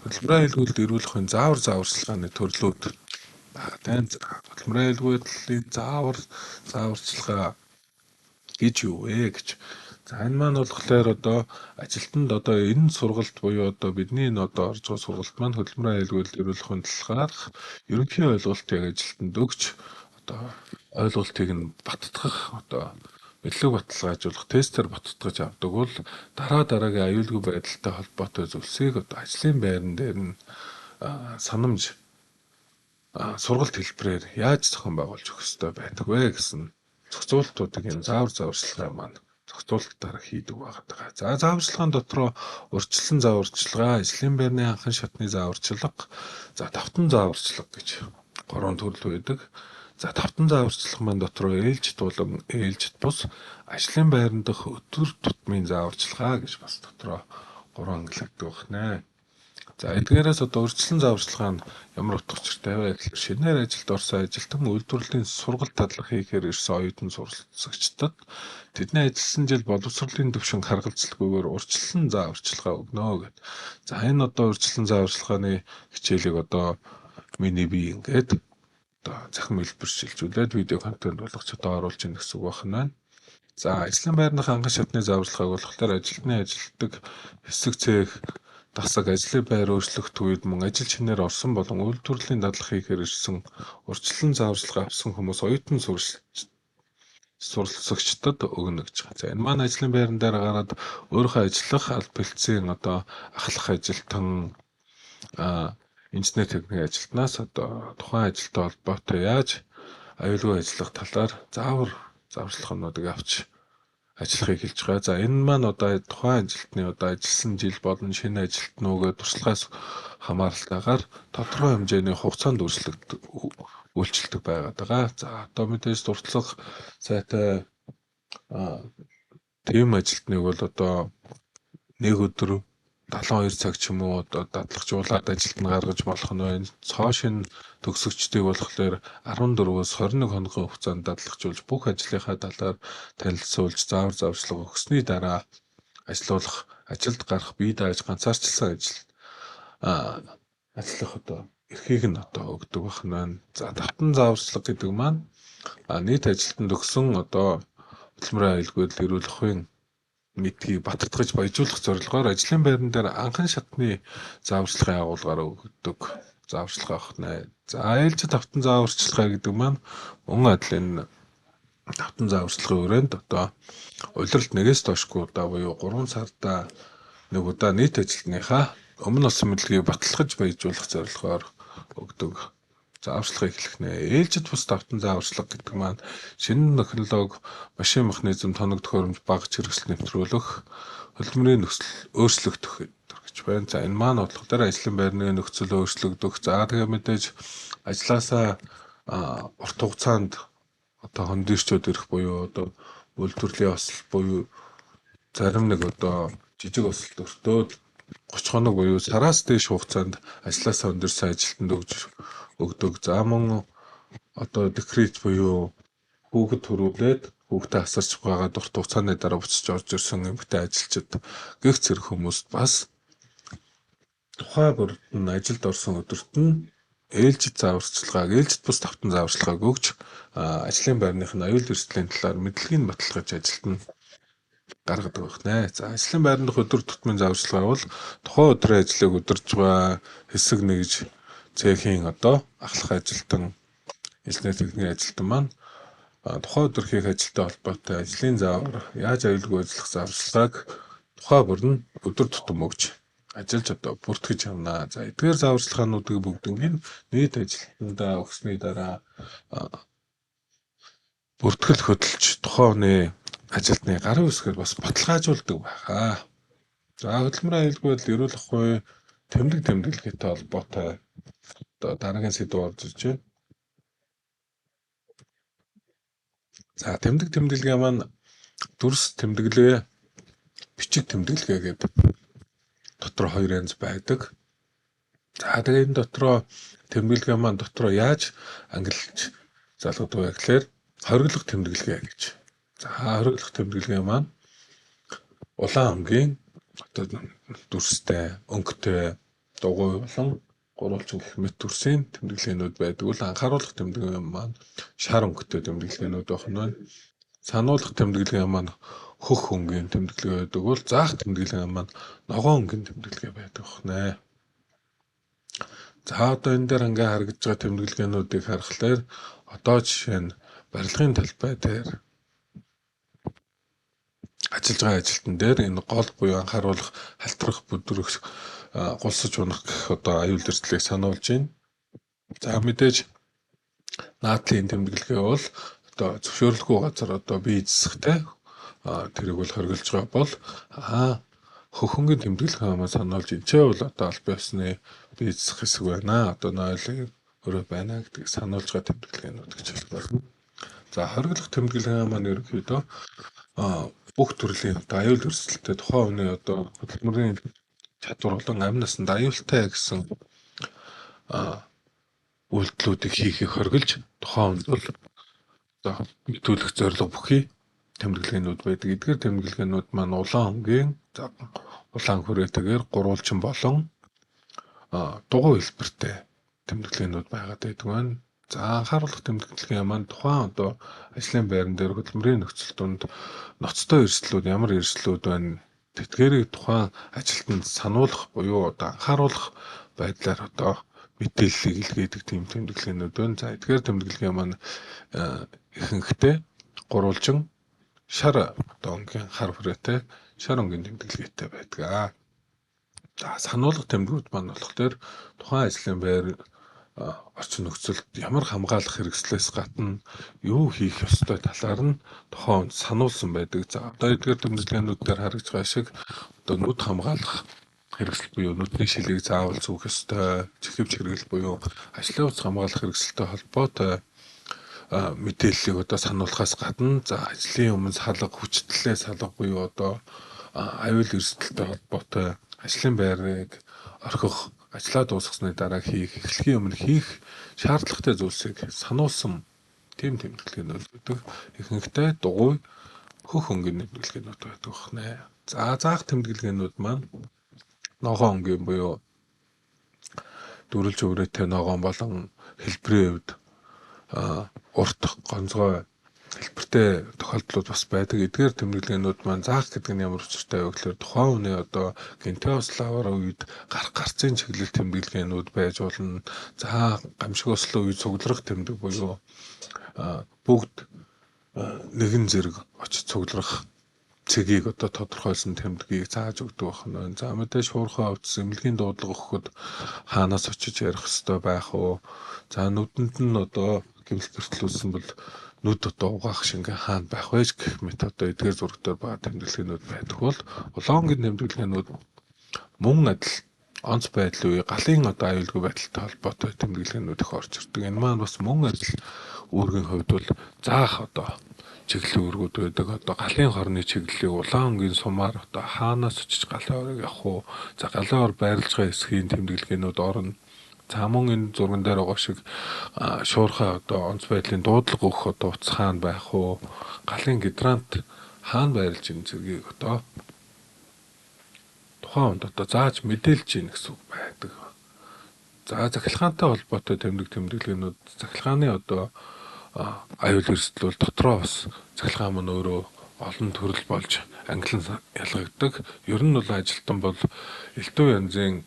хөдөлмөрийн аюулгүй байдал эрүүл ахуйн заавар зааварчилгааны төрлүүд байгаа тань. Хөдөлмөрийн аюулгүй байдлын заавар зааварчилгаа гэж юу вэ гэж. За энэ маань болохоор одоо ажилтнанд одоо энэ сургалт буюу одоо бидний энэ одоо орж байгаа сургалт маань хөдөлмөрийн аюулгүй эрүүл ахуйн талаарх ерөнхий ойлголтыг ажилтнанд өгч одоо ойлголтыг нь баттгах одоо мэдлэг баталгаажуулах тестээр баттгаж авдаг бол дараа дараагийн аюулгүй байдалтай холбоотой зүйлсийг одоо ажлын байран дээр нь санамж сургалт хэлбэрээр яаж зохион байгуулж өгөх ёстой байдаг вэ гэсэн зохицуултуудыг энэ заавар зааварчилгаа маань зохицуултаар хийдэг байгаа. За зааварчилгаан дотроо урьдчилан зааварчилгаа, ажлын байрны анхан шатны зааварчилга, за давтан зааварчилга гэж гурван төрөл байдаг. За давтан зааварчилга маань дотроо ээлжит болон ээлжит бус ажлын байран дах өдөр тутмын зааварчилгаа гэж бас дотроо гурван ангилагддаг байна. За эдгээрээс одоо урьдчилан зааварчилгаа нь ямар утга учиртай вэ гэхээр шинээр ажилд орсон ажилтан үйлдвэрлэлийн сургалт дадлага хийхээр ирсэн оюутан суралцагчдад тэдний ажилласан жил боловсролын түвшин харгалзалгүйгээр урьдчилан зааварчилгаа өгнө гэд. За энэ одоо урьдчилан зааварчилгааны хичээлийг одоо миний би ингээд одоо цахим хэлбэршилжүүлээд видео контент болгож одоо оруулж ийн гэсэн үг байна. За ажлын байрных анхан шатны зааварчилгааг болохоор ажилтны ажилтдаг хэсэг цех дасаг ажлын байр өөрчлөгдөх үед мөн ажил шинээр орсон болон үйлдвэрлэлийн дадлага хийхээр ирсэн урьдчилан зааварчилгаа авсан хүмүүс оюутан суралцагчдад өгнө гэж байгаа. За энэ маань ажлын байран дээр гараад өөрийнхөө ажиллах аль бэлтсийн одоо ахлах ажилтан инженер техникийн ажилтнаас одоо тухайн ажилтай холбоотой яаж аюулгүй ажиллах талаар заавар зааварчилгаануудыг авч ажиллахыг хэлж байгаа. За энэ маань одоо тухайн ажилтны одоо ажилласан жил болон шинэ ажилтнуугээ туршлагаас хамааралтайгаар тодорхой хэмжээний хугацаанд өөрчлөгддөг үйлчилдэг байгаад байгаа. За одоо мэдээж туршлага сайтай тийм ажилтныг бол одоо нэг өдөр 72 цаг ч юм уу одоо дадлагжуулаад ажилд нь гаргаж болох нь байна. Цоо шинэ төгсөгчдийг болохоор 14-өөс 21 хоногийн хугацаанд дадлагжуулж бүх ажлынхаа талаар танилцуулж заавар зааварчилгаа өгсөний дараа ажилуулах, ажилд гарах, бие дааж ганцаарчилсан ажил ажиллах одоо эрхийг нь одоо өгдөг байх нь байна. За давтан зааварчилга гэдэг маань нийт ажилтнанд өгсөн одоо хөдөлмөрийн аюулгүй эрүүл ахуйн мэдгийг баттгаж баяжуулах зорилгоор ажлын байран дээр анхан шатны зааварчилгаын агуулгаар өгдөг зааварчилгаа байна. За ээлжид давтан зааварчилгаа гэдэг маань мөн адил энэ давтан зааварчилгаын өрөөнд одоо улиралд нэгээс доошгүй удаа буюу 3 сарда нэг удаа нийт ажилтныхаа өмнө олсон мэдлэгийг баталгаж баяжуулах зорилгоор өгдөг зааварчилгааг эхлэх нэ. Ээлжид бус давтан зааварчилга гэдэг маань шинэ технологи, машин механизм, тоног төхөөрөмж, багц хэрэгсэл нэвтрүүлэх, хөдөлмөрийн нөхцөл өөрчлөгдөх гэж байна. За энэ маань бодлого дээр ажлын байрны нөхцөл өөрчлөгдөх. За тэгээ мэдээж ажлаасаа урт хугацаанд одоо хөндөрчөөд ирэх буюу одоо үйлдвэрлэлийн осол буюу зарим нэг одоо жижиг осолд өртөөд 30 хоног буюу сараас дээш хугацаанд ажлаасаа өндөрсөн ажилтнанд өгж өгдөг. За мөн одоо декрет буюу хүүхэд төрүүлээд хүүхдээ асарч байгаа урт хугацааны дараа буцаж орж ирсэн эмэгтэй ажилчид гэх зэрэг хүмүүст бас тухай бүрд нь ажилд орсон өдөрт нь ээлжид зааварчилгааг, ээлжид бус давтан зааварчилгааг өгч ажлын байрных нь аюул эрсдлийн талаар мэдлэгийг баталгаж ажилд нь гаргадаг байна. За ажлын байранд дах өдөр тутмын зааварчилгаа бол тухайн өдрийн ажлыг удирж байгаа хэсэг нэгж цехийн одоо ахлах ажилтан, инженер техникийн ажилтан маань тухайн өдөр хийх ажилтай холбоотой ажлын заавар, яаж аюулгүй ажиллах зааварчилгааг тухай бүр нь өдөр тутам өгч ажиллаж одоо бүртгэж явна. За эдгээр зааварчилгаануудыг бүгднийг нийт ажилтнандаа өгсөний дараа бүртгэл хөдөлж тухайн хүний ажилтны гарын үсгээр бас баталгаажуулдаг байгаа. За хөдөлмөрийн аюулгүй байдал эрүүл ахуй тэмдэг тэмдэглэгээтэй холбоотой одоо дараагийн сэдв орж ирж байна. За тэмдэг тэмдэглэгээ маань дүрс тэмдэглэгээ, бичиг тэмдэглэгээ гэдэг дотор хоёр янз байдаг. За тэгээ энэ дотроо тэмдэглэгээ маань дотроо яаж ангилж залгадаг вэ гэхээр хориглох тэмдэглэгээ гэж. За хориглох тэмдэглэгээ маань улаан өнгийн одоо дүрстэй, өнгөтэй, дугуй болон гурвалжин гэх мэт төрсийн тэмдэглэгээнүүд байдаг. Бол анхааруулах тэмдэглэгээ маань шар өнгөтэй тэмдэглэгээнүүд байх нь байна. Сануулах тэмдэглэгээ маань Хөх өнгийн тэмдэглэгээ байдаг бол заах тэмдэглэгээ маань ногоон өнгийн тэмдэглэгээ байдаг байна. За одоо энэ дээр ингээ харагдж байгаа тэмдэглэгээнүүдийг харахаар одоо жишээ нь барилгын талбай дээр ажиллаж байгаа ажилтан дээр энэ гол буюу анхааруулах, халтрах, бүдрэх, гулсаж унах гэх одоо аюул эрсдлийг сануулж байна. За мэдээж наадлын тэмдэглэгээ бол одоо зөвшөөрлгүй газар одоо бие эзэсхтэй тэрийг бол хоригдж байгаа бол хөхөнгийн тэмдэглэгээ маань сануулж энэ ч бол одоо албан ёсны бие эзэсх хэсэг байна. Одоо нойлын өрөө байна гэдгийг сануулж байгаа тэмдэглэгээнүүд гэж хэлэх болно. За хориглох тэмдэглэгээ маань ерөнхийдөө бүх төрлийн одоо аюул эрсдэлтэй тухайн хүний одоо хөдөлмөрийн чадвар болон амь насанд аюултай гэсэн үйлдэлүүдийг хийхийг хоригдож тухайн хүнд бол одоо мэдүүлэх зорилго бүхий тэмдэглэгээнүүд байдаг. Эдгээр тэмдэглэгээнүүд маань улаан өнгийн, улаан хүрээтэйгээр гурвалжин болон дугуй хэлбэртэй тэмдэглэгээнүүд байгаад байдаг байна. За анхааруулах тэмдэглэгээ маань тухайн одоо ажлын байран дээр хөдөлмөрийн нөхцөл донд ноцтой эрсдлүүд ямар эрсдлүүд байна, тэдгээрийг тухайн ажилтнанд сануулах буюу одоо анхааруулах байдлаар одоо мэдээллийг илгээдэг тийм тэмдэглэгээнүүд байна. За эдгээр тэмдэглэгээ маань ихэнхдээ гурвалжин шар одоо өнгийн хар хүрээтэй шар өнгийн тэмдэглэгээтэй байдаг. За сануулгах тэмдгүүд маань болохоор тухайн ажлын байр орчин нөхцөлд ямар хамгаалах хэрэгслээс гадна юу хийх ёстой талаар нь тухайн хүнд сануулсан байдаг. За одоо эдгээр тэмдэглэгээнүүд дээр харагдж байгаа шиг одоо нүд хамгаалах хэрэгсэл буюу нүдний шилийг заавал зүүх ёстой, чихэвч хэрэгэл буюу ажлын хувцас хамгаалах хэрэгсэлтэй холбоотой мэдээллийг одоо сануулахаас гадна за ажлын өмнө салга, хүчтлээ салга буюу одоо аюул эрсдэлтэй холбоотой ажлын байрыг орхих, ажлаа дуусгасны дараа хийх, эхлэхийн өмнө хийх шаардлагатай зүйлсийг сануулсан тийм тэмдэглэгээнүүд байдаг. Ихэнхдээ дугуй хөх өнгийн тэмдэглэгээнүүд байдаг байна. За заах тэмдэглэгээнүүд маань ногоон өнгийн буюу дүрэлж өрөөтэй ногоон болон хэлбэрийн хувьд урт гонцгой хэлбэртэй тохиолдлууд бас байдаг. Эдгээр тэмдэглэгээнүүд маань заах гэдэг нь ямар учиртай вэ гэхээр тухайн хүний одоо гэнтэй ославар үед гарах гарцын чиглэл тэмдэглэгээнүүд байж болно. За гамшиг ослын үед цугларах тэмдэг буюу бүгд нэгэн зэрэг очиж цугларах цэгийг одоо тодорхойлсон тэмдгийг зааж өгдөг байна. За мэдээж шуурхай хувцас эмнэлгийн дуудлага өгөхөд хаанаас очиж ярих ёстой байх вэ? За нүдэнд нь одоо гэмтэл бэртэл бол нүд одоо угаах шингэн хаана байх вэ гэх мэт одоо эдгээр зураг дээр байгаа тэмдэглэгээнүүд байдаг бол улаангийн тэмдэглэгээнүүд мөн адил онц байдлын үе галын одоо аюулгүй байдалтай холбоотой тэмдэглэгээнүүд их орж ирдэг. Энэ маань бас мөн адил үүргийн хувьд бол заах одоо чиглэлийн үүргүүд байдаг. Одоо галын хорны чиглэлийг улаан өнгийн сумаар одоо хаанаас очиж галын хорыг явах уу? За галын хор байрлаж байгаа хэсгийн тэмдэглэгээнүүд орно. За мөн энэ зурган дээр байгаа шиг шуурхай одоо онц байдлын дуудлага өгөх одоо утас хаана байх уу? Галын гидрант хаана байрлаж ийн зэргийг одоо тухайн хүнд одоо зааж мэдээлж ийн гэсэн үг байдаг. За цахилгаантай холбоотой тэмдэг тэмдэглэгээнүүд цахилгааны одоо аюул эрсдэл бол дотроо бас цахилгаан мань өөрөө олон төрөл болж ангилан ялгагддаг. Ер нь бол ажилтан бол элдв янзын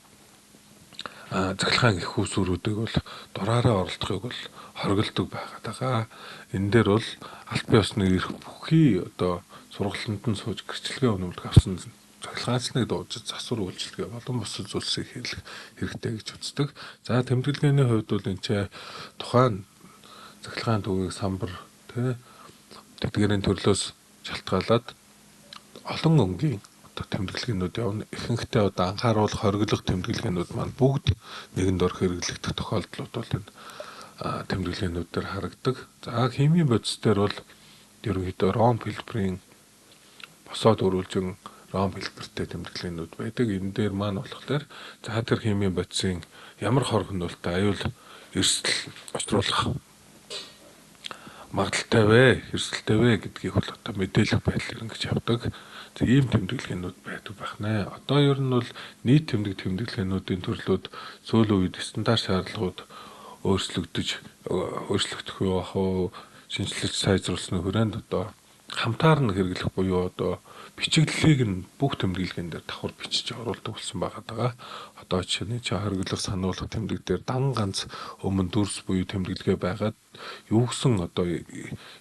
цахилгаан их усүрүүдийг бол дураараа оролдохыг бол хоригддог байгаад байгаа. Энэ дээр бол албан ёсны эрх бүхий одоо сургалтанд нь сууж гэрчлэгээ үнэмлэх авсан цахилгаанчныг дуудаж засвар үйлчилгээ болон бусад зүйлсийг хийх хэрэгтэй гэж үздэг. За тэмдэглэгээний хувьд бол энэ ч тухайн цахилгаан төвийг самбар тий тэдгээрийн төрлөөс шалтгаалаад олон өнгийн одоо тэмдэглэгээнүүд явна. Ихэнхдээ одоо анхааруулах, хориглох тэмдэглэгээнүүд маань бүгд нэгэн дор хэрэглэгдэх тохиолдлууд бол энэ тэмдэглэгээнүүд дээр харагдаг. За химийн бодис дээр бол ерөнхийдөө ром хэлбэрийн босоод өрүүлжин ром хэлбэртэй тэмдэглэгээнүүд байдаг. Энэ дээр маань болохоор за тэр химийн бодисын ямар хор хөнөөлтэй аюул эрсдэл учруулах магадлалтай вэ, эрсдэлтэй вэ гэдгийг бол одоо мэдээлэх байдлаар ингэж явдаг. Ийм тэмдэглэгээнүүд байдаг байх нэ. Одоо ер нь бол нийт тэмдэг тэмдэглэгээнүүдийн төрлүүд сүүлийн үед стандарт шаардлагууд өөрчлөгдөх юу ах вэ? Шинэчлэж сайжруулсны хүрээнд одоо хамтаар нь хэрэглэх буюу одоо бичиглэлийг нь бүх тэмдэглэгээн дээр давхар бичиж оруулдаг болсон байгаа даа. Одоо жишээ нь чи хориглох, сануулах тэмдэг дээр дан ганц өмнө дүрс буюу тэмдэглэгээ байгаад юу гэсэн одоо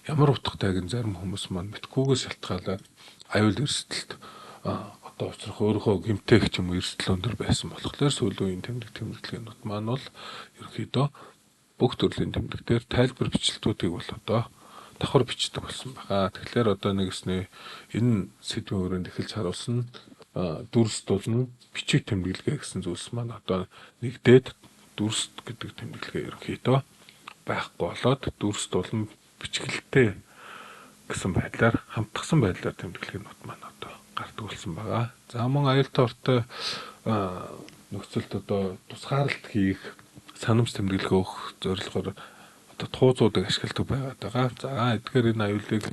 ямар утгатайг нь зарим хүмүүс маань мэдхгүйгээс шалтгаалаад аюул эрсдэлт одоо учрах өөрийнхөө гэмтээх ч юм уу эрсдэл өндөр байсан болохоор сүүлийн үеийн тэмдэг тэмдэглэгээнүүд маань бол ерөнхийдөө бүх төрлийн тэмдэг дээр тайлбар бичлэлтүүдийг бол одоо давхар бичдэг болсон байгаа. Тэгэхээр одоо нэгснээ энэ сэдвийн өрөөнд эхэлж харуулсан дүрс дулна бичиг тэмдэглэгээ гэсэн зүйлс маань одоо нэгдээд дүрс гэдэг тэмдэглэгээ ерөнхийдөө байхгүй болоод дүрс дулна бичгэлтэй гэсэн байдлаар хамтгсан байдлаар тэмдэглэгээнүүд маань одоо гардаг болсон байгаа. За мөн аюултай ортой нөхцөлд одоо тусгаарлалт хийх, санамж тэмдэглэгээ өгөх зорилгоор одоо туузуудыг ашигладаг байгаад байгаа. За эдгээр энэ аюулыг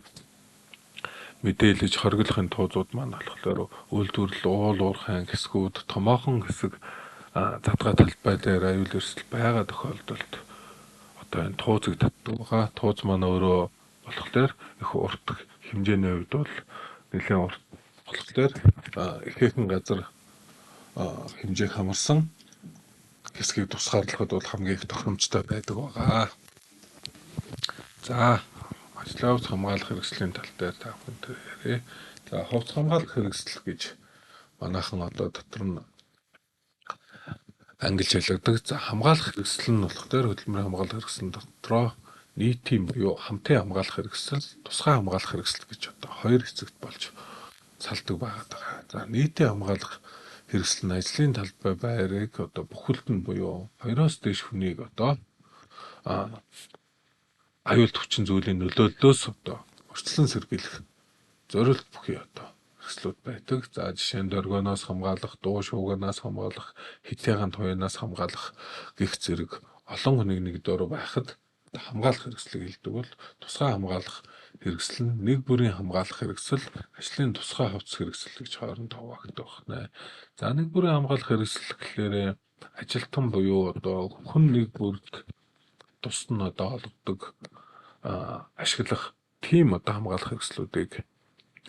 мэдээлэж хориглохын туузууд маань болохоор үйлдвэрлэл, уул уурхайн хэсгүүд, томоохон хэсэг задгай талбай дээр аюул эрсдэл байгаа тохиолдолд одоо энэ туузыг татдаг байгаа. Тууз маань өөрөө болохоор их урт хэмжээний хувьд бол нэлээд урт болохоор ихээхэн газар хэмжээх хамарсан хэсгийг тусгаарлахад бол хамгийн их тохиромжтой байдаг байгаа. За ажлын хувцас хамгаалах хэрэгслийн тал дээр та бүхэнтэй яриа. За хувцас хамгаалах хэрэгсэл гэж манайхан одоо дотор нь ангилж ялгадаг. За хамгаалах хэрэгсэл нь болохоор хөдөлмөрийн хамгаалах хэрэгсэл дотроо нийтийн буюу хамтын хамгаалах хэрэгсэл, тусгай хамгаалах хэрэгсэл гэж одоо хоёр хэсэгт болж салдаг байгаа даа. За нийтийн хамгаалах хэрэгсэл нь ажлын талбай байрыг одоо бүхэлд нь буюу 2-оос дээш хүнийг одоо аюул хүчин зүйлийн нөлөөллөөс одоо урьдчилан сэргийлэх зорилт бүхий одоо хэрэгслүүд байдаг. За жишээ нь доргоноос хамгаалах, дуу шуугианаас хамгаалах, хэтээгаан туянаас хамгаалах гэх зэрэг олон хүнийг нэг дөрөв байхад хамгаалах хэрэгслийг хэлдэг бол тусгай хамгаалах хэрэгсэл нь нэг бүрийн хамгаалах хэрэгсэл, ажлын тусгай хувцас хэрэгсэл гэж хоорондоо хуваагдах байна. За нэг бүрийн хамгаалах хэрэгсэл гэхлээр ажилтан буюу одоо хүн нэг бүрд тусад нь одоо олгодог ашиглах тийм одоо хамгаалах хэрэгслүүдийг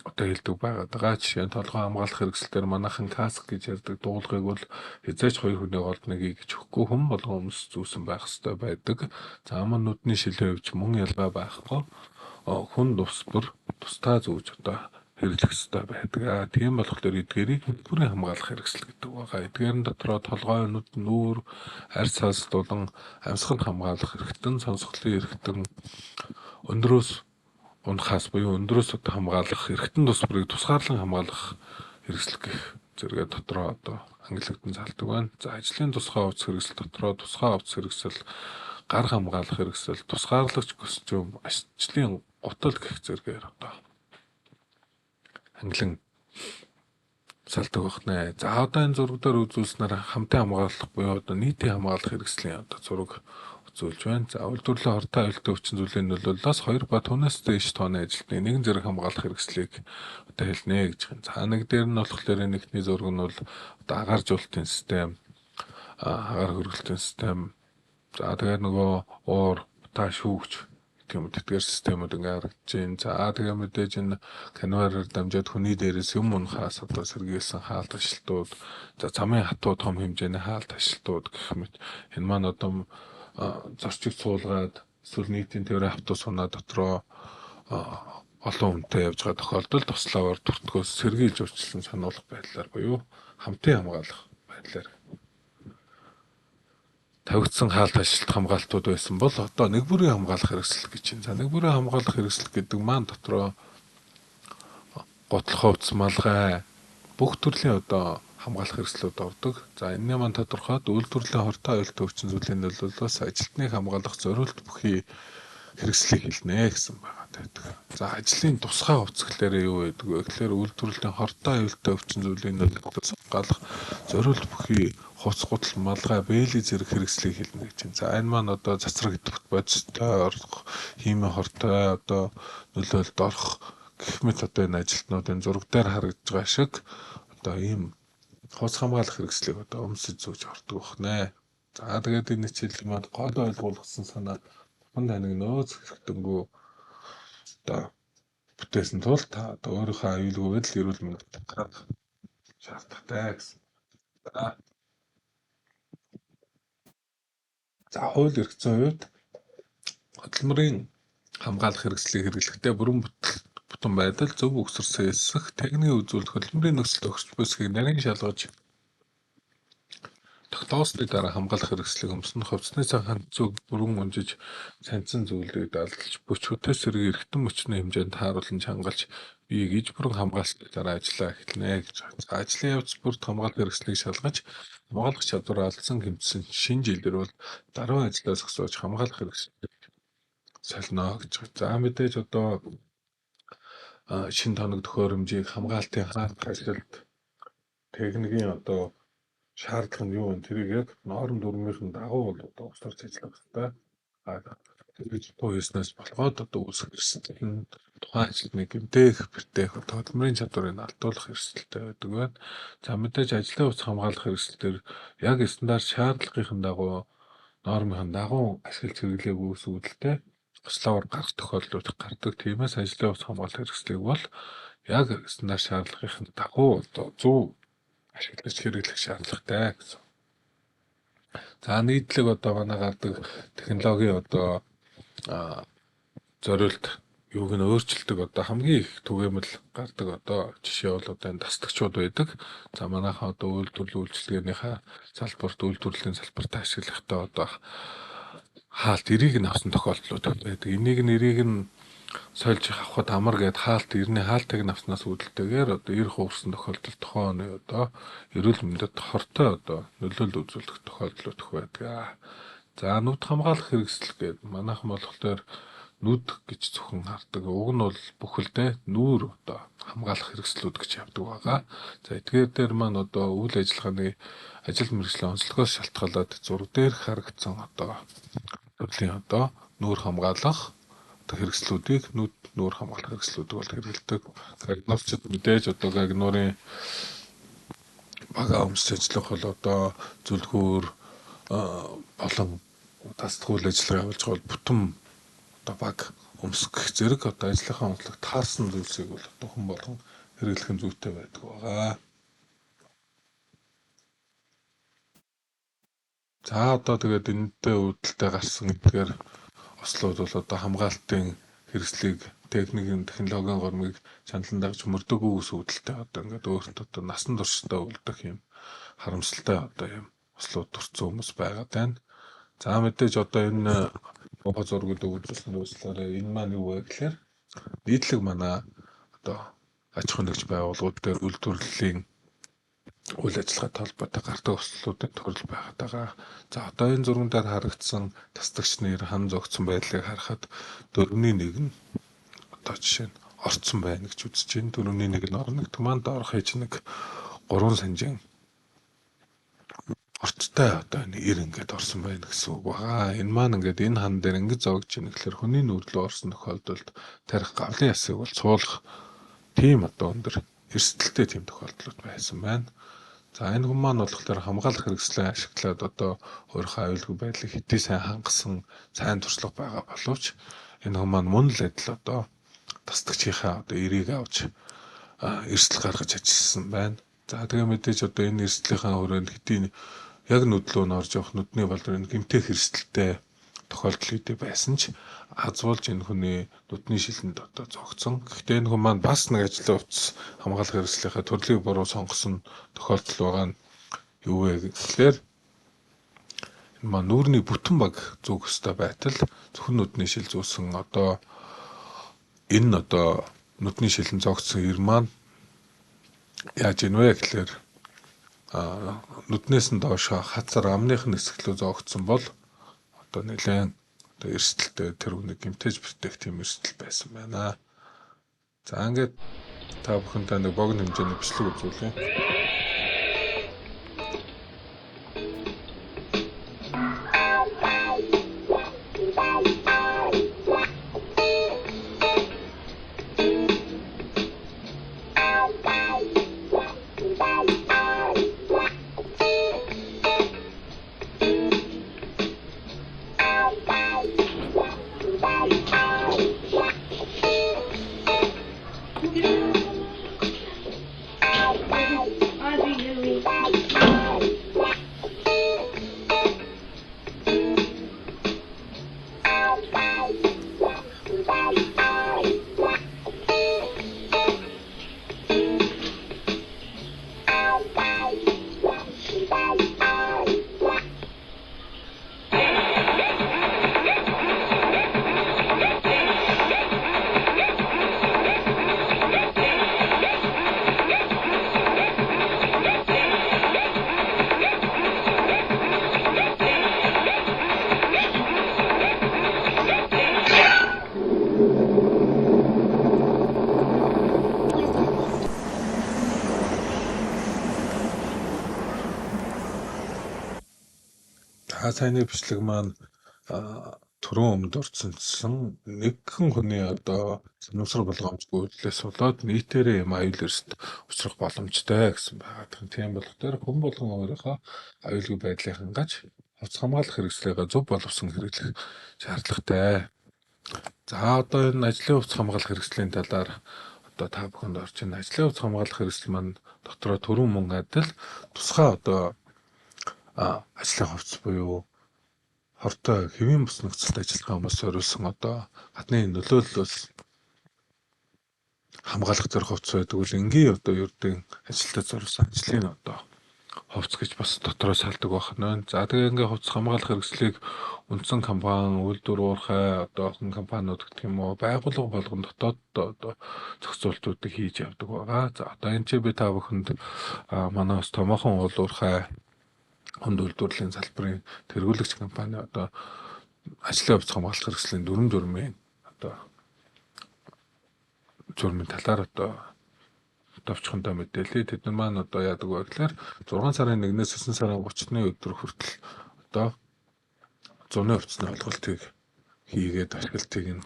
одоо хэлдэг байгаа даа. Жишээ нь толгой хамгаалах хэрэгсэл дээр манайхан каск гэж ярьдаг дуулгыг бол хязгаарч хоёр хүний голд нэг гэж өгөхгүй хүн болгон өмс зүүсэн байх ёстой байдаг. За мөн нүдний шилэн хувьч мөн ялгаа байхгүй хүн тус бүр тусдаа зүүж одоо хэрэглэх ёстой байдаг. Тийм болохоор эдгээрийг бүрийн хамгаалах хэрэгсэл гэдэг байгаа. Эдгээр нь дотроо толгой, нүд, нүүр, арьс цаас дулан амьсгал хамгаалах эрхтэн, сонсголын эрхтэн, өндрөөс унахаас буюу өндрөөс одоо хамгаалах эрхтэн тус бүрийг тусгаарлан хамгаалах хэрэгсэл гэх зэрэгээ дотроо одоо ангилагдсан салдаг байна. За ажлын тусгай хувцас хэрэгсэл дотроо тусгай хувцас хэрэгсэл, гар хамгаалах хэрэгсэл, тусгаарлагч костюм, ажлын гутал гэх зэрэгээр одоо ангилан салдаг байна. За одоо энэ зураг дээр үзүүлснээр хамтын хамгаалах буюу одоо нийтийн хамгаалах хэрэгслийн одоо зураг үзүүлж байна. За үйлдвэрлэлийн хортой аюултай өвчин зүйлийн нөлөөллөөс 2 ба түүнээс дээш тооны ажилтныг нэгэн зэрэг хамгаалах хэрэгслийг одоо хэлнэ гэж байна. За нэг дээр нь болохоор нэгний зураг нь бол одоо агааржуулалтын систем, агаар хөргөлтийн систем. За тэгээд нөгөө уур, та шүүгч гэх юм тэдгээр системүүд ингээ харагдаж байна. За тэгээ мэдээж энэ конвейерээр дамжаад хүний дээрээс юм унахаас одоо сэргийлсэн хаалт ажилтнууд, за замын хатуу том хэмжээний хаалт ажилтнууд гэх мэт энэ маань одоо зорчиг суулгаад эсвэл нийтийн тээврийн автобус унаа дотроо олон хүнтэй явж байгаа тохиолдолд туславаар түртгөөс сэргийлж урьдчилан сануулах байдлаар буюу хамтын хамгаалах байдлаар тавигдсан хаалт ажилт хамгаалтууд байсан бол одоо нэг бүрийн хамгаалах хэрэгсэл гэж байна. За нэг бүрийн хамгаалах хэрэгсэл гэдэг маань дотроо гутал, хувцас, малгай бүх төрлийн одоо хамгаалах хэрэгслүүд ордог. За энэний маань тодорхойд үйлдвэрлэлийн хортой аюултай өвчин зүйлийн нөлөөллөөс ажилтныг хамгаалах зориулт бүхий хэрэгслийг хэлнэ гэсэн байгаа байдаг. За ажлын тусгай хувцас гэхлээр юу байдаг вэ гэхлээр үйлдвэрлэлийн хортой аюултай өвчин зүйлийн нөлөөллөөс хамгаалах зориулт бүхий хувцас, гутал, малгай, бээлий зэрэг хэрэгслийг хэлнэ гэж байна. За энэ маань одоо цацраг идэвхт бодистой орох, химийн хортой одоо нөлөөлөлд орох гэх мэт одоо энэ ажилтнуудын зураг дээр харагдж байгаа шиг одоо ийм хувцас хамгаалах хэрэгслийг одоо өмсөж зүүж ордог бохнэ. За тэгээд энэ хичээлийн маань гол ойлгуулсан санаа бурхан таныг нөөц хэрэгтэнгүү одоо бүтээсэн тул та одоо өөрийнхөө аюулгүй байдал эрүүл мэндэд татах шаардлагатай гэсэн. За хууль эрх зүйн хувьд хөдөлмөрийн хамгаалах хэрэгслийг хэрэглэхдээ бүрэн бүтэн байдал зөв үгсэрсэн эсэх техникийн үзүүлэлт хөдөлмөрийн нөхцөл тохирч буйсхийг нарийн шалгаж тогтоосны дараа хамгаалах хэрэгслийг өмснө. Хувцсны сан зүг бүрэн унжиж саньцсан зүйлийг далдалж бөчгөтөөс сэргийг эргэтэн мөчний хэмжээнд тааруулан чангалж биеийг иж бүрэн хамгаалсны дараа ажиллаа эхэлнэ гэж. За ажлын явц бүрт хамгаалах хэрэгслийг шалгаж хамгаалах чадвараа алдсан гэмтсэн шинэ жил бол даруй ажлаа зогсоож хамгаалах хэрэгслийг солино гэж. За мэдээж одоо шинэ тоног төхөөрөмжийг хамгаалтын хаалт ажилд техникийн одоо шаардлага нь юу вэ? Тэрийг яг норм дүрмийн дагуу бол одоо усарч ажиллах хэрэгтэй. Тэгж туу хийснээс болгоод одоо үүсэх эрсдэл нь тухайн ажилтныг гэмтэх, бэртэх, одоо хөдөлмөрийн чадварыг алдуулах эрсдэлтэй байдаг байна. За мэдээж ажлын хувьд хамгаалах эрсдэл дээр яг стандарт шаардлагын дагуу нормын дагуу ашиглаж хэрэглээгүй үүдэлтэй ослоор гарах тохиолдлууд гардаг. Тиймээс ажлын хувьд хамгаалах хэрэгслийг бол яг стандарт шаардлагын дагуу одоо зөв ашиглаж хэрэглэх шаардлагатай гэсэн. За нийтлэг одоо манай гардаг технологийн одоо зориулт юуг нь өөрчилдөг одоо хамгийн их түгээмэл гардаг одоо жишээ бол одоо энэ тасдагчуд байдаг. За манайхаа одоо үйлдвэрлэл үйлчилгээнийхаа салбарт үйлдвэрлэлийн салбарт ашиглахдаа одоо хаалт эрийг нь авсан тохиолдлууд байдаг. Энийг нь эрийг нь сольж авахд амар гээд хаалт эрний хаалтыг нь авснаас үүдэлтэйгээр одоо эр хуурсан тохиолдол тухайн оны одоо эрүүл мэндэд хортой одоо нөлөөлөл үзүүлэх тохиолдлууд их байдаг. За нүд хамгаалах хэрэгсэл гээд манайхан болохоор нүд гэж зөвхөн хардаг. Уг нь бол бүхэлдээ нүүр одоо хамгаалах хэрэгслүүд гэж явдаг байгаа. За эдгээр дээр маань одоо үйл ажиллагааны ажил мэргэжлийн онцлогоос шалтгаалаад зураг дээр харагдсан одоо төрлийн одоо нүүр хамгаалах одоо хэрэгслүүдийг нүд нүүр хамгаалах хэрэгслүүдийг бол хэрэглэдэг. Гагнуурчид мэдээж одоо гагнуурын бага өмсөж ажиллах бол одоо зүлгүүр болон тасдах үйл ажиллагаа явуулж байгаа бол бүтэн одоо баг өмсөх зэрэг одоо ажлынхаа онцлог таарсан зүйлсийг бол одоо хүн болгон хэрэглэх нь зүйтэй байдаг байгаа. За одоо тэгээд энэтэй үүдэлтэй гарсан эдгээр ослууд бол одоо хамгаалтын хэрэгслийг техникийн технологийн гормыг чаналан дагж мөрдөггүй ус үүдэлтэй одоо ингээд өөртөө одоо насан туршдаа үлдэх юм харамсалтай одоо юм ослууд төрсэн хүмүүс байгаад байна. За мэдээж одоо энэ муухай зургууд өгүүлсэн үүслээрээ энэ маань юу вэ гэхээр нийтлэг манай одоо аж ахуйн нэгж байгууллагууд дээр үйлдвэрлэлийн үйл ажиллагаатай холбоотой гардаг ослуудын төрөл байгаад байгаа. За одоо энэ зурган дээр харагдсан тасдагч нэр хан зогцсон байдлыг харахад 4-ний 1 нь одоо жишээ нь орцсон байна гэж үзэж байна. 4-ний 1 нь орно гэдэг маань доорх хийж нэг 3 санжин орцтой одоо энэ ир ингээд орсон байна гэсэн үг байгаа. Энэ маань ингээд энэ хан дээр ингээд зоогж ийн гэхэлэр хүний нүүрлөө орсон тохиолдолд тарих гавлын ясыг бол цуулах тийм одоо өндөр эрсдэлтэй тийм тохиолдлууд байсан байна. За энэ хүн маань болохоор хамгаалах хэрэгслээ ашиглаад одоо өөрийнхөө аюулгүй байдлыг хэдий сайн хангасан сайн туршлага байгаа боловч энэ хүн маань мөн л адил одоо тасдагчийнхаа одоо эрийг авч эрсдэл гаргаж ажилласан байна. За тэгээ мэдээж одоо энэ эрсдлийнхаа хүрээнд хэдий яг нүдлөө нь орж явах нүдний балдар энэ гэмтэх эрсдэлтэй тохиолдол хэдий байсан ч азуулж энэ хүний нүдний шилэнд одоо зогцсон. Гэхдээ энэ хүн маань бас нэг ажлын хувцас хамгаалах хэрэгслийнхаа төрлийг буруу сонгосон тохиолдол байгаа нь юу вэ гэхлээр энэ маань нүүрний бүтэн баг зүүх ёстой байтал зөвхөн нүдний шил зүүсэн одоо энэ одоо нүдний шилэн зогцсон ир маань яаж ийн вэ гэхлээр нүднээс нь доошоо хацар амных нь хэсэг рүү зоогдсон бол одоо нэлээд одоо эрсдэлтэй тэр хүнийг гэмтэж бэртэх тийм эрсдэл байсан байна. За ингээд та бүхэнтэй нэг богино хэмжээний бичлэг үзүүлье. За саяны бичлэг маань түрүүн өмнө дурдсанчсан нэгэн хүний одоо санамсар болгоомжгүй үйлдэлээс болоод нийтээрээ юм аюул эрсд учрах боломжтой гэсэн байгаа. Тийм болохоор хүн болгон өөрийнхөө аюулгүй байдлыг хангаж хувцас хамгаалах хэрэгслээ зөв боловсон хэрэглэх шаардлагатай. За одоо энэ ажлын хувцас хамгаалах хэрэгслийн талаар одоо та бүхэнд орж ийн. Ажлын хувцас хамгаалах хэрэгсэл маань дотроо түрүүн мөн адил тусгай одоо ажлын хувцас буюу хортой хэвийн бус нөхцөлд ажиллах хүмүүс зориулсан одоо гадны нөлөөллөөс хамгаалах зэрэг хувцас байдаг бол энгийн одоо ердийн ажилтад зориулсан ажлын одоо хувцас гэж бас дотроо салдаг байх нь. За тэгээ ингээ хувцас хамгаалах хэрэгслийг үндсэн компани, үйлдвэр уурхай одоо охин компаниуд гэх юм уу байгууллага болгон дотоод одоо зохицуултуудыг хийж явдаг байгаа. За одоо энэ ч би та бүхэнд манай бас томоохон уул уурхай хүнд үйлдвэрлэлийн салбарын тэргүүлэгч компани одоо ажлын хувьц хамгаалах хэрэгслийн дүрм журмын одоо журмын талаар одоо товчхондоо мэдээлье. Тэд нар маань одоо яадаг вэ гэхээр 6 сарын 1-ээс 9 сарын 30-ны өдөр хүртэл одоо зуны хувьцны олголтыг хийгээд ашиглалтыг нь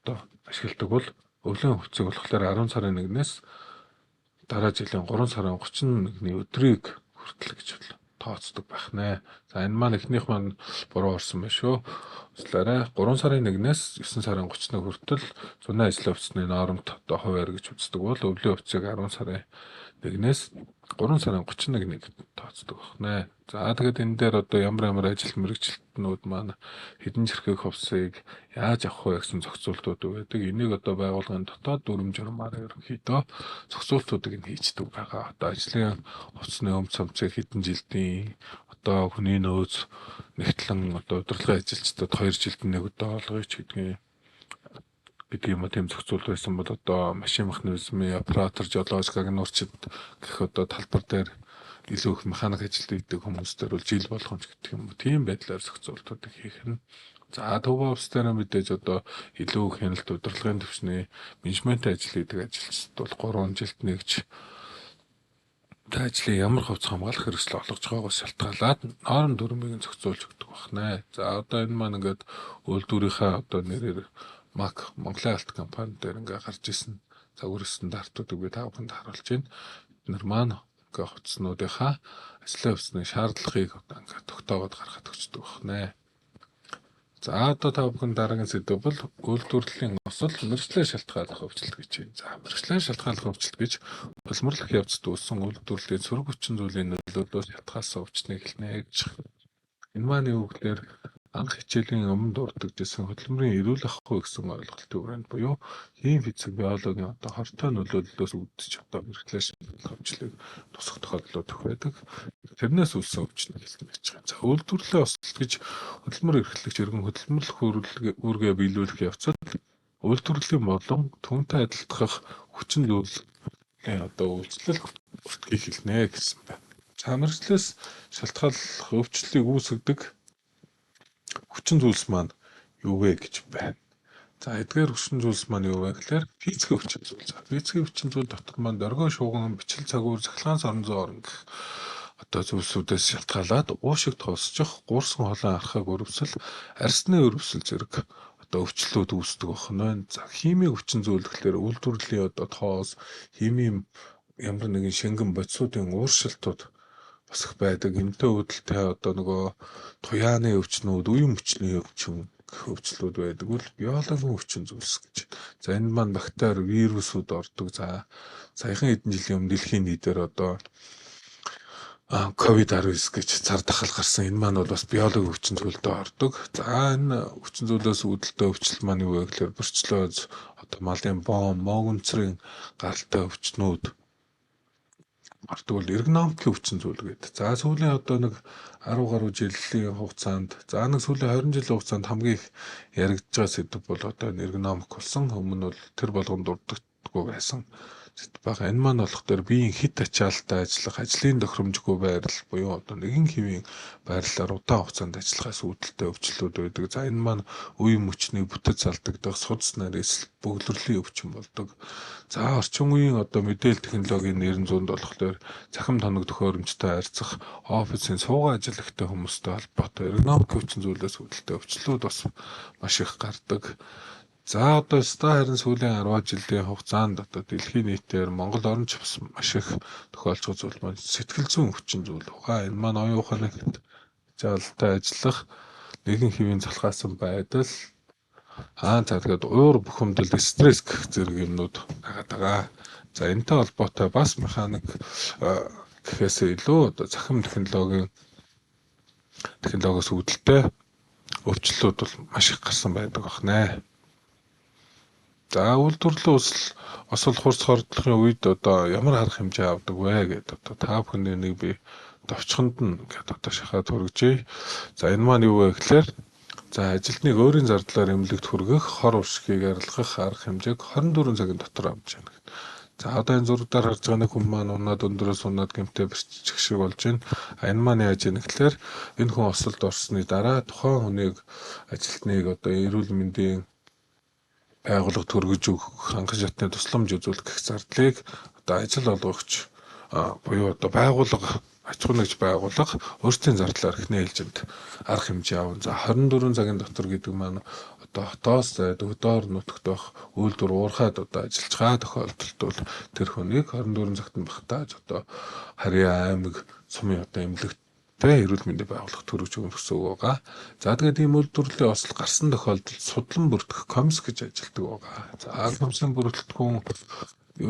одоо ашигладаг бол өвлийн хувьцыг болохоор 10 сарын 1-ээс дараа жилийн 3 сарын 31-ний өдрийг хүртэл гэж тооцдог байх нэ. За энэ маань эхнийх маань буруу орсон байна шүү. Уучлаарай. 3 сарын 1-ээс 9 сарын 31 хүртэл зуны ажлын хувьцны нормт одоо хуваар гэж үздэг бол өвлийн хувьцыг 10 сарын 1-ээс 3 сарын 31-нийг тооцдог байна. За тэгээд энэ дээр одоо ямар ямар ажил мэргэжилтнүүд маань хэдэн чирхэг хувьсыг яаж авах вэ гэсэн зохицуултууд байдаг. Энийг одоо байгууллагын дотоод дүрм журмаар ерөнхийдөө зохицуултуудыг нь хийждэг байгаа. Одоо ажлын хувьцны өмч цомцыг хэдэн жилдийн одоо хүний нөөц нэгтлэн одоо удирдлагын ажилчдад 2 жилд нэг удаа олгоё ч гэдгийг гэдэг юм уу тийм зохицуулт байсан бол одоо машин механизмын оператор, жолооч, гагнуурчид гэх одоо талбар дээр илүү их механик ажил хийдэг хүмүүс дээр бол жил болгоомж гэдэг юм уу тийм байдлаар зохицуултуудыг хийх нь. За Төв офис дээр мэдээж одоо илүү их хяналт удирдлагын түвшний менежментийн ажил хийдэг ажилчид бол 3 жилд нэгж ажлын ямар хувьц хамгаалах хэрэгсэл олгож байгаагаас шалтгаалаад норм дүрмийг зохицуулж өгдөг байна. За одоо энэ маань ингээд үйлдвэрийнхээ одоо нэрээр МАК Монголын алт компани дээр ингээ гарч исэн загвар стандартуудыг би та бүхэнд харуулж байна. Эднэр маань ингээ хувцснуудынхаа ажлын хувцсны шаардлагыг одоо ингээ тогтоогоод гаргаад өгчдөг байна. За одоо та бүхэн дараагийн сэдэв бол үйлдвэрлэлийн осол мэргэжлээр шалтгааллах өвчлөлт гэж байна. За мэргэжлээр шалтгааллах өвчлөлт гэж улмөрлөх явцад үүссэн үйлдвэрлэлийн сөрөг хүчин зүйлийн нөлөөллөөс шалтгаалсан өвчнийг хэлнэ гэж. Энэ маань юу гэхээр анх хичээлийн өмнө дурддагжсэн хөдөлмөрийн эрүүл ахуй гэсэн ойлголтын хүрээнд буюу хим физик биологийн одоо хортой нөлөөллөөс үүдэж одоо мэргэжлээр шалтгааллах өвчлөлийг тусах тохиолдлууд их байдаг. Тэрнээс үүссэн өвчнийг хэлнэ гэж байгаа. За үйлдвэрлэлийн осол гэж хөдөлмөр эрхлэгч иргэн хөдөлмөрлөх үүргээ биелүүлэх явцад үйлдвэрлэлийн болон түүнтэй адилтгах хүчин зүйлийн одоо үйлчлэл өртгийг хэлнэ гэсэн байна. За мэргэжлээс шалтгааллах өвчлөлийг үүсгэдэг хүчин зүйлс маань юу вэ гэж байна. За эдгээр хүчин зүйлс маань юу вэ гэхээр физикийн хүчин зүйл. За физикийн хүчин зүйл дотор маань дөргөн шууган, бичил цагуур, цахилгаан сорон зоо орон гэх одоо зүйлсүүдээс шалтгаалаад уушиг тоосчих, гуурсан холон архаг өрөвсөл, арьсны өрөвсөл зэрэг одоо өвчлөлүүд үүсдэг байх нь байна. За химийн хүчин зүйл гэхээр үйлдвэрлэлийн одоо тоос, химийн ямар нэгэн шингэн бодисуудын ууршилтууд бас их байдаг. Энэтэй үүдэлтэй одоо нөгөө туяаны өвчнүүд, үеийн мөчний өвчин гэх өвчлөлүүд байдаг бол биологийн өвчин зүйлс гэж. За энэ маань бактери, вирусүүд ордог. За саяхан хэдэн жилийн өмнө дэлхийн нийтээр одоо COVID-19 гэж цар тахал гарсан. Энэ маань бол бас биологийн өвчин зүйлдээ ордог. За энэ өвчин зүйлээс үүдэлтэй өвчлөл маань юу вэ гэхээр борчлоз, одоо малын бом, моогөнцрийн гаралтай өвчнүүд ордог бол эргономикийн өвчин зүйл гэдэг. За сүүлийн одоо нэг 10 гаруй жилийн хугацаанд, за нэг сүүлийн 20 жилийн хугацаанд хамгийн их яригдж байгаа сэдэв бол одоо эргономик болсон. Өмнө нь бол тэр болгонд дурддаггүй байсан сэдэв байгаа. Энэ маань болох дээр биеийн хэт ачаалттай ажиллах, ажлын тохиромжгүй байрлал буюу одоо нэгэн хэвийн байрлалаар удаан хугацаанд ажиллахаас үүдэлтэй өвчлөлүүд байдаг. За энэ маань үе мөчний бүтэц алдагдах, судас нарийсэл, бөглөрлийн өвчин болдог. За орчин үеийн одоо мэдээлэл технологийн 900-д болохоор цахим тоног төхөөрөмжтэй харьцах, офисын суугаа ажиллагтай хүмүүстэй холбоотой эргономик өвчин зүйлээс үүдэлтэй өвчлөлүүд бас маш их гардаг. За одоо ста харин сүүлийн 10 жилийн хугацаанд одоо дэлхийн нийтээр Монгол орон ч бас маш их тохиолдох зүйл маань сэтгэл зүйн өвчин зүйл байгаа. Энэ маань оюун ухааны хичээлтэй ажиллах, нэгэн хэвийн залхаасан байдал, за тэгээд уур бухимдал, стресс гэх зэрэг юмнууд байгаад байгаа. За энэтэй холбоотой бас механик гэхээсээ илүү одоо цахим технологиос үүдэлтэй өвчлөлүүд бол маш их гарсан байдаг байна. За үйлдвэрлэлийн осол хурц хордлохын үед одоо ямар арга хэмжээ авдаг вэ гэдэг одоо та бүхний нэг би товчхонд нь ингээд одоо шахаад хүргэжээ. За энэ маань юу вэ гэхээр за ажилтныг өөрийн зардлаар эмнэлэгт хүргэх, хор уршигыг арилгах арга хэмжээг 24 цагийн дотор авч яана. За одоо энэ зураг дээр харж байгаа нэг хүн маань унаад өндрөөс унаад гэмтээ бэрчих шиг болж байна. А энэ маань яаж яана гэхээр энэ хүн осолд орсны дараа тухайн хүнийг ажилтныг одоо эрүүл мэндийн байгууллагад хүргэж өгөх, анхан шатны тусламж үзүүлэх гэх зардлыг одоо ажил олгогч буюу одоо байгууллага, аж ахуй нэгж байгууллага өөрсдийн зардлаар эхний ээлжинд арга хэмжээ авна. За 24 цагийн дотор гэдэг маань одоо хотоос дөрөвдүгээр нутагт байх үйлдвэр уурхаад одоо ажиллаж байгаа тохиолдолд бол тэр хүнийг 24 цагт нь багтааж одоо Харьяа аймаг сумын одоо эмнэлэгт эрүүл мэндийн байгууллагад хүргэж өгнө гэсэн үг байгаа. За тэгээд ийм үйлдвэрлэлийн осол гарсан тохиолдолд судлан бүртгэх комисс гэж ажилладаг байгаа. За комиссийн бүрэлдэхүүн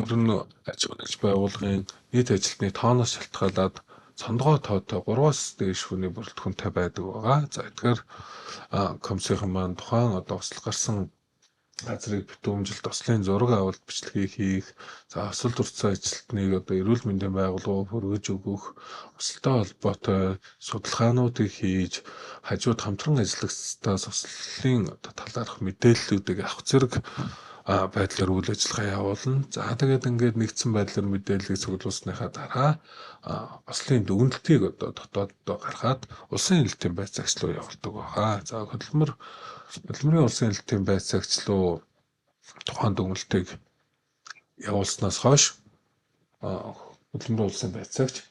ер нь аж ахуй нэгж байгууллагын нийт ажилтны тооноос шалтгаалаад цондгой тоотой 3-аас дээш хүний бүрэлдэхүүнтэй байдаг байгаа. За эдгээр комиссийн маань тухайн одоо осол гарсан газрыг битүүмжилт, ослын зураг авалт бичлэгийг хийх, за осол төрсөн ажилтныг одоо эрүүл мэндийн байгууллагад хүргэж өгөх, осолтой холбоотой судалгаануудыг хийж, хажууд хамтран ажиллагчдаас ослын одоо талаарх мэдээллүүдийг авах зэрэг байдлаар үйл ажиллагаа явуулна. За тэгээд ингээд нэгдсэн байдлаар мэдээллийг цуглуулсныхаа дараа ослын дүгнэлтийг одоо дотооддоо гаргаад улсын хэлтийн байц цагч руу явуулдаг байгаа. За хөдөлмөрийн улсын хэлтийн байц цагч руу тухайн дүгнэлтийг явуулснаас хойш хөдөлмөрийн улсын байц цагч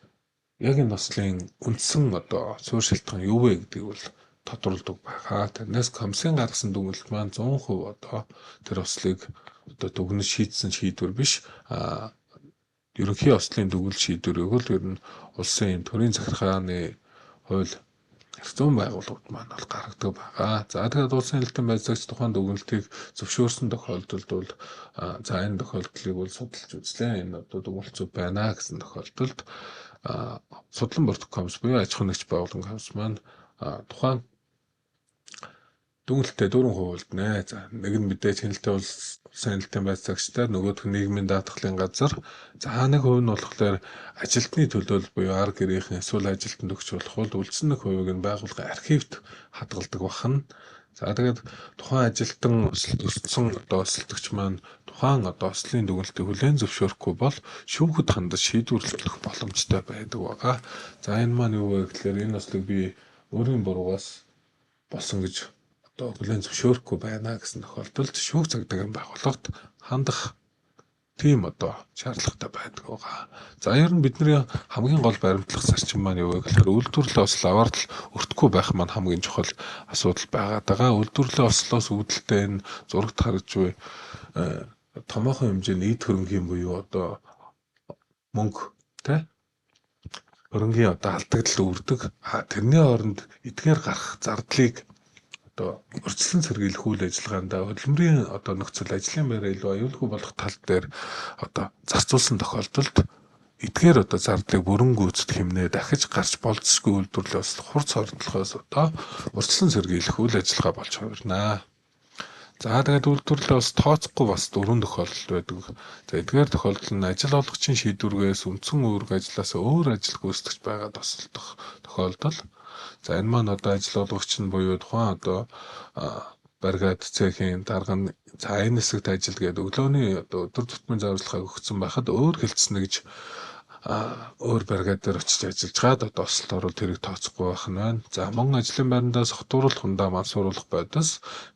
яг энэ ослын үндсэн одоо суурь шалтгаан юу вэ гэдгийг бол тодруулдаг байгаа. Тэрнээс комиссийн гаргасан дүгнэлт маань 100% одоо тэр ослыг одоо дүгнэж шийдсэн шийдвэр биш. Ерөнхий ослын дүгнэлт шийдвэрийг бол ер нь улсын төрийн захиргааны хууль эрх зүйн байгууллагууд маань бол гаргадаг байгаа. За тэгээд улсын хэлтийн байцаагч тухайн дүгнэлтийг зөвшөөрсөн тохиолдолд бол за энэ тохиолдлыг бол судалж үзлээ. Энэ одоо дүгнэлт зөв байна гэсэн тохиолдолд судлан бүртгэх комисс буюу аж ахуйн нэгж байгууллагын комисс маань тухайн дүгнэлтээ 4 хувилдана. За нэг нь мэдээж хяналтын улсын хяналтын байцаагчтай, нөгөөх нь нийгмийн даатгалын газар. За нэг хувь нь болохоор ажилтны төлөөлөл буюу ар гэрийнхэн эсвэл ажилтнанд өгч болох бол үлдсэн нэг хувийг нь байгууллагын архивд хадгалдаг бахна. За тэгээд тухайн ажилтан өсөлтсөн одоо өсөлтөгч маань тухайн одоо ослын дүгнэлтийг хүлээн зөвшөөрөхгүй бол шүүхэд хандаж шийдвэрлэх боломжтой байдаг байгаа. За энэ маань юу вэ гэхээр энэ ослыг би өөрийн буруугаас болсон гэж одоо хүлээн зөвшөөрөхгүй байна гэсэн тохиолдолд шүүх цагдаагийн байгууллагад хандах тийм одоо шаардлагатай байдаг байгаа. За ер нь бидний хамгийн гол баримтлах зарчим маань юу вэ гэхээр үйлдвэрлэлийн осол аваартал өртөхгүй байх маань хамгийн чухал асуудал байгаад байгаа. Үйлдвэрлэлийн ослоос үүдэлтэй энэ зурагт харж буй томоохон хэмжээний эд хөрөнгийн буюу одоо мөнгө тэ хөрөнгийн одоо алдагдал үүрдэг. Тэрний оронд эдгээр гарах зардлыг одоо урьдчилан сэргийлэх үйл ажиллагаанд хөдөлмөрийн одоо нөхцөл, ажлын байраа илүү аюулгүй болох тал дээр одоо зарцуулсан тохиолдолд эдгээр одоо зардлыг бүрэн гүйцэтгэх хэмнээ дахиж гарч болзошгүй үйлдвэрлэлийн ослох хурц хордлохоос одоо урьдчилан сэргийлэх үйл ажиллагаа болж хувирна. За, тэгээд үйлдвэрлэлээ бас тооцохгүй бас дөрвөн тохиолдол байдаг. За, эдгээр тохиолдол нь ажил олгогчийн шийдвэргээс үндсэн үүрэг ажлаас өөр ажил гүйцэтгэж байгаа тосолдох тохиолдол. За, энэ маань одоо ажил олгогч нь буюу тухайн одоо бригад, цехийн дарга нь за энэ хэсэгт ажил гээд өглөөний одоо өдөр тутмын зааварчилгааг өгсөн байхад өөр хэлтснэ гэж өөр бригад дээр очиж ажиллаж гаад одоо осолд орвол тэрийг тооцохгүй байх нь байна. За, мөн ажлын байрандаа согтууруулах, хундаа мансууруулах бодис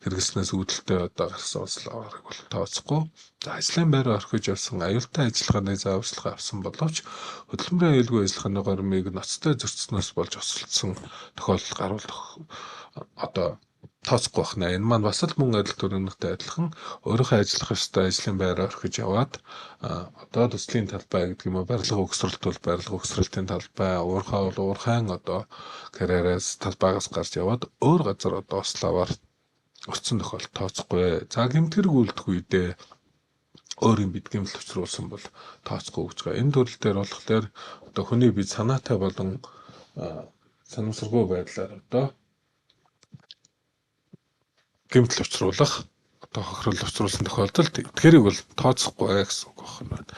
хэрэглэснээс үүдэлтэй одоо гарсан осол аваарыг бол тооцохгүй. За, ажлын байраа орхиж явсан, аюултай ажиллагааны зааварчилгаа авсан боловч хөдөлмөрийн аюулгүй ажиллагааны горимыг ноцтой зөрчснөөс болж осолдсон тохиолдол гарвал одоо тооцохгүй байх нэ. Энэ маань бас л мөн адил төрөнхтэй адилхан өөрийнхөө ажиллах ёстой ажлын байраа орхиж яваад одоо төслийн талбай гэдэг юм уу, барилга угсралт бол барилга угсралтын талбай, уурхай бол уурхайн одоо карьераас талбайгаас гарч яваад өөр газар одоо ослооваар өртсөн тохиолдолд тооцохгүй. За, гэмт хэрэг үлдэх үедээ өөрийн бид гэмтэл учруулсан бол тооцохгүй гэж байгаа. Энэ төрөл дээр болохоор одоо хүний бие санаатай болон санамсаргүй байдлаар одоо гэмтэл учруулах одоо хохирол учруулсан тохиолдолд эдгээрийг бол тооцохгүй гэсэн үг байна.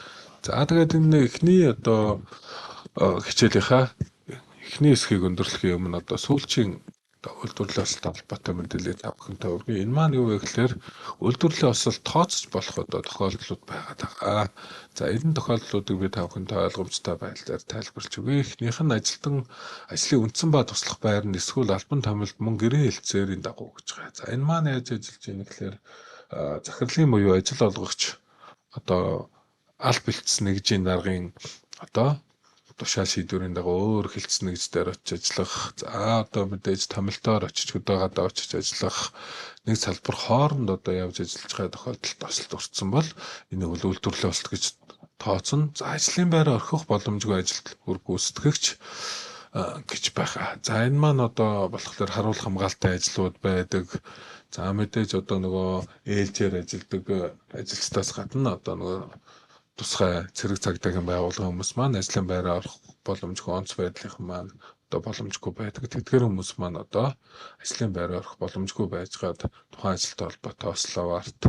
За, тэгээд энэ эхний одоо хичээлийнхаа эхний хэсгийг өндөрлөхийн өмнө одоо сүүлчийн үйлдвэрлэлийн осолтой холбоотой мэдээллийг та бүхэнтэй хүргэе. Энэ маань юу вэ гэхээр үйлдвэрлэлийн осол тооцож болох одоо тохиолдлууд байгаад байгаа. За, энэ тохиолдлуудыг би та бүхэнтэй ойлгомжтой байдлаар тайлбарлаж өгье. Эхнийх нь ажилтан ажлын үндсэн ба туслах байр нь эсвэл албан томилолт мөн гэрээ хэлтсээрийн дагуу гэж байгаа. За, энэ маань яаж ажиллаж байна гэхээр захирлын буюу ажил олгогч одоо аль бэлтсэн нэгжийн даргын одоо тушаал шийдвэрийн дагуу өөр хэлтс нэгж дээр очиж ажиллах. За, одоо мэдээж томилтоор очиж, хөдөө гадаа очиж ажиллах, нэг салбар хооронд одоо явж ажиллаж байгаа тохиолдолд осолд өртсөн бол энийг бол үйлдвэрлэлийн осолт гэж тооцно. За, ажлын байраа орхих боломжгүй ажилд үр гүйцэтгэгч гэж байгаа. За, энэ маань одоо болохоор харуулах хамгаалалтын ажлууд байдаг. За, мэдээж одоо нөгөө ээлжээр ажилладаг ажилчдаас гадна одоо нөгөө тусгай цэрэг цагдаагийн байгууллагын хүмүүс маань ажлын байраа орох боломжгүй, онц байдлынхан маань одоо боломжгүй байдаг. Тэдгээр хүмүүс маань одоо ажлын байраа орох боломжгүй байжгаад тухайн ажилтай холбоотой ослооварт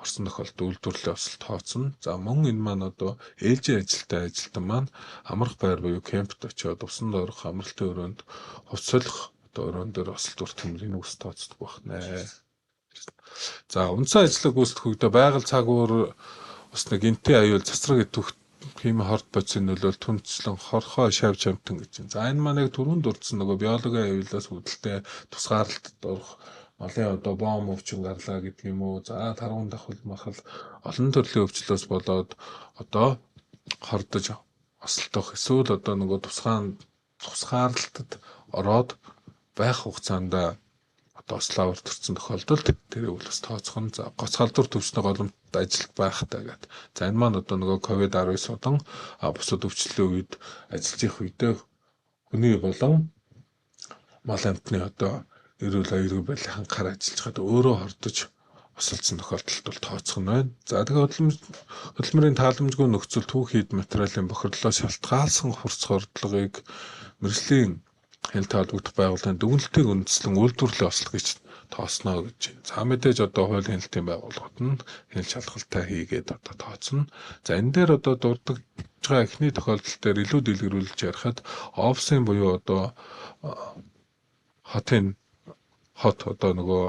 орсон тохиолдолд үйлдвэрлэлийн осол тооцно. За, мөн энэ маань одоо ээлжийн ажилтай ажилтан маань амрах байр буюу кемпт очиод усанд орох, амралтын өрөөнд хувц солих одоо өрөөн дээр осолд өртөх юм энэ үс тооцдог байна. За, үндсэн ажлыг гүйцэтгэх үедээ байгаль цаг үе бас нэг гэнэтийн аюул, цацраг идэвх хими хорт бодисын нөлөөлөл, түнчлэн хорхой шавж амтан гэж байна. За, энэ маань яг түрүүнд дурдсан нөгөө биологийн аюулаас үүдэлтэй тусгаарлалтад орох малын одоо бомб өвчин гарлаа гэдэг юм уу. За, таргуун давхал махал олон төрлийн өвчлөөс болоод одоо хордож осолдох эсвэл одоо нөгөө тусгаарлалтад ороод байх хугацаанд одоо ослоовор төрсэн тохиолдолд тэрийг бол бас тооцох нь. За, гоц халдвар төвчний голомт ажилд байхтай гэдэг. За, энэ маань одоо нөгөө ковид 19 болон бусад өвчлөлийн үед ажиллаж явах үедээ хүний болон мал амьтны одоо эрүүл аюулгүй байдлыг хангахаар ажиллаж байхад өөрөө хордож осолдсон тохиолдолд бол тооцох нь байна. За, тэгэхээр хөдөлмөрийн тааламжгүй нөхцөл, түүхий эд материалын бохирдлоос шалтгаалсан хурц хордлогыг мэргэжлийн хяналт холбогдох байгууллагын дүгнэлтийг үндэслэн үйлдвэрлэлийн осол гэж тооцно гэж байна. За, мэдээж одоо хуулийн хяналтын байгууллагууд нь хяналт шалгалтай хийгээд одоо тооцно. За, энэ дээр одоо дурддаж байгаа эхний тохиолдол дээр илүү дэлгэрүүлж ярихад офисын буюу одоо хотын хот одоо нөгөө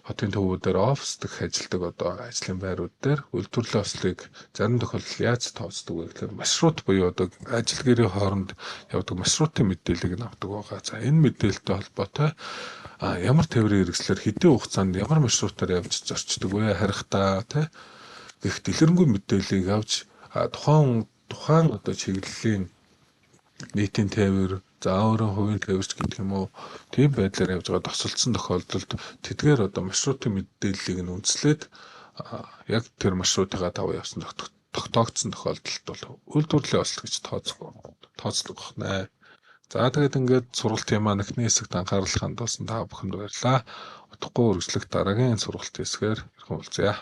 хотын төвүүдээр офис дэх ажилдаг одоо ажлын байрууд дээр үйлдвэрлэлийн ослыг зарим тохиолдолд яаж тооцдог вэ гэхээр маршрут буюу одоо ажил гэрийн хооронд явдаг маршрутын мэдээллийг нь авдаг байгаа. За, энэ мэдээлэлтэй холбоотой ямар тээврийн хэрэгслээр хэдийн хугацаанд ямар маршрутаар явж зорчдог вэ, харихтаа тий гэх дэлгэрэнгүй мэдээллийг авч тухайн тухайн одоо чиглэлийн нийтийн тээвэр, за өөрөө хувийн тээвэрч гэдэг юм уу, тийм байдлаар явж байгаа тосолдсон тохиолдолд тэдгээр одоо маршрутын мэдээллийг нь үндэслээд яг тэр маршрутыгаа даваа явсан тогтоогдсон тохиолдолд бол үйлдвэрлэлийн осол гэж тооцдог байна. За, тэгээд ингээд сургалтын маань эхний хэсэгт анхаарал хандуулсан та бүхэнд баярлалаа. Удахгүй үргэлжлэх дараагийн сургалтын хэсгээр иргэн уулзъя.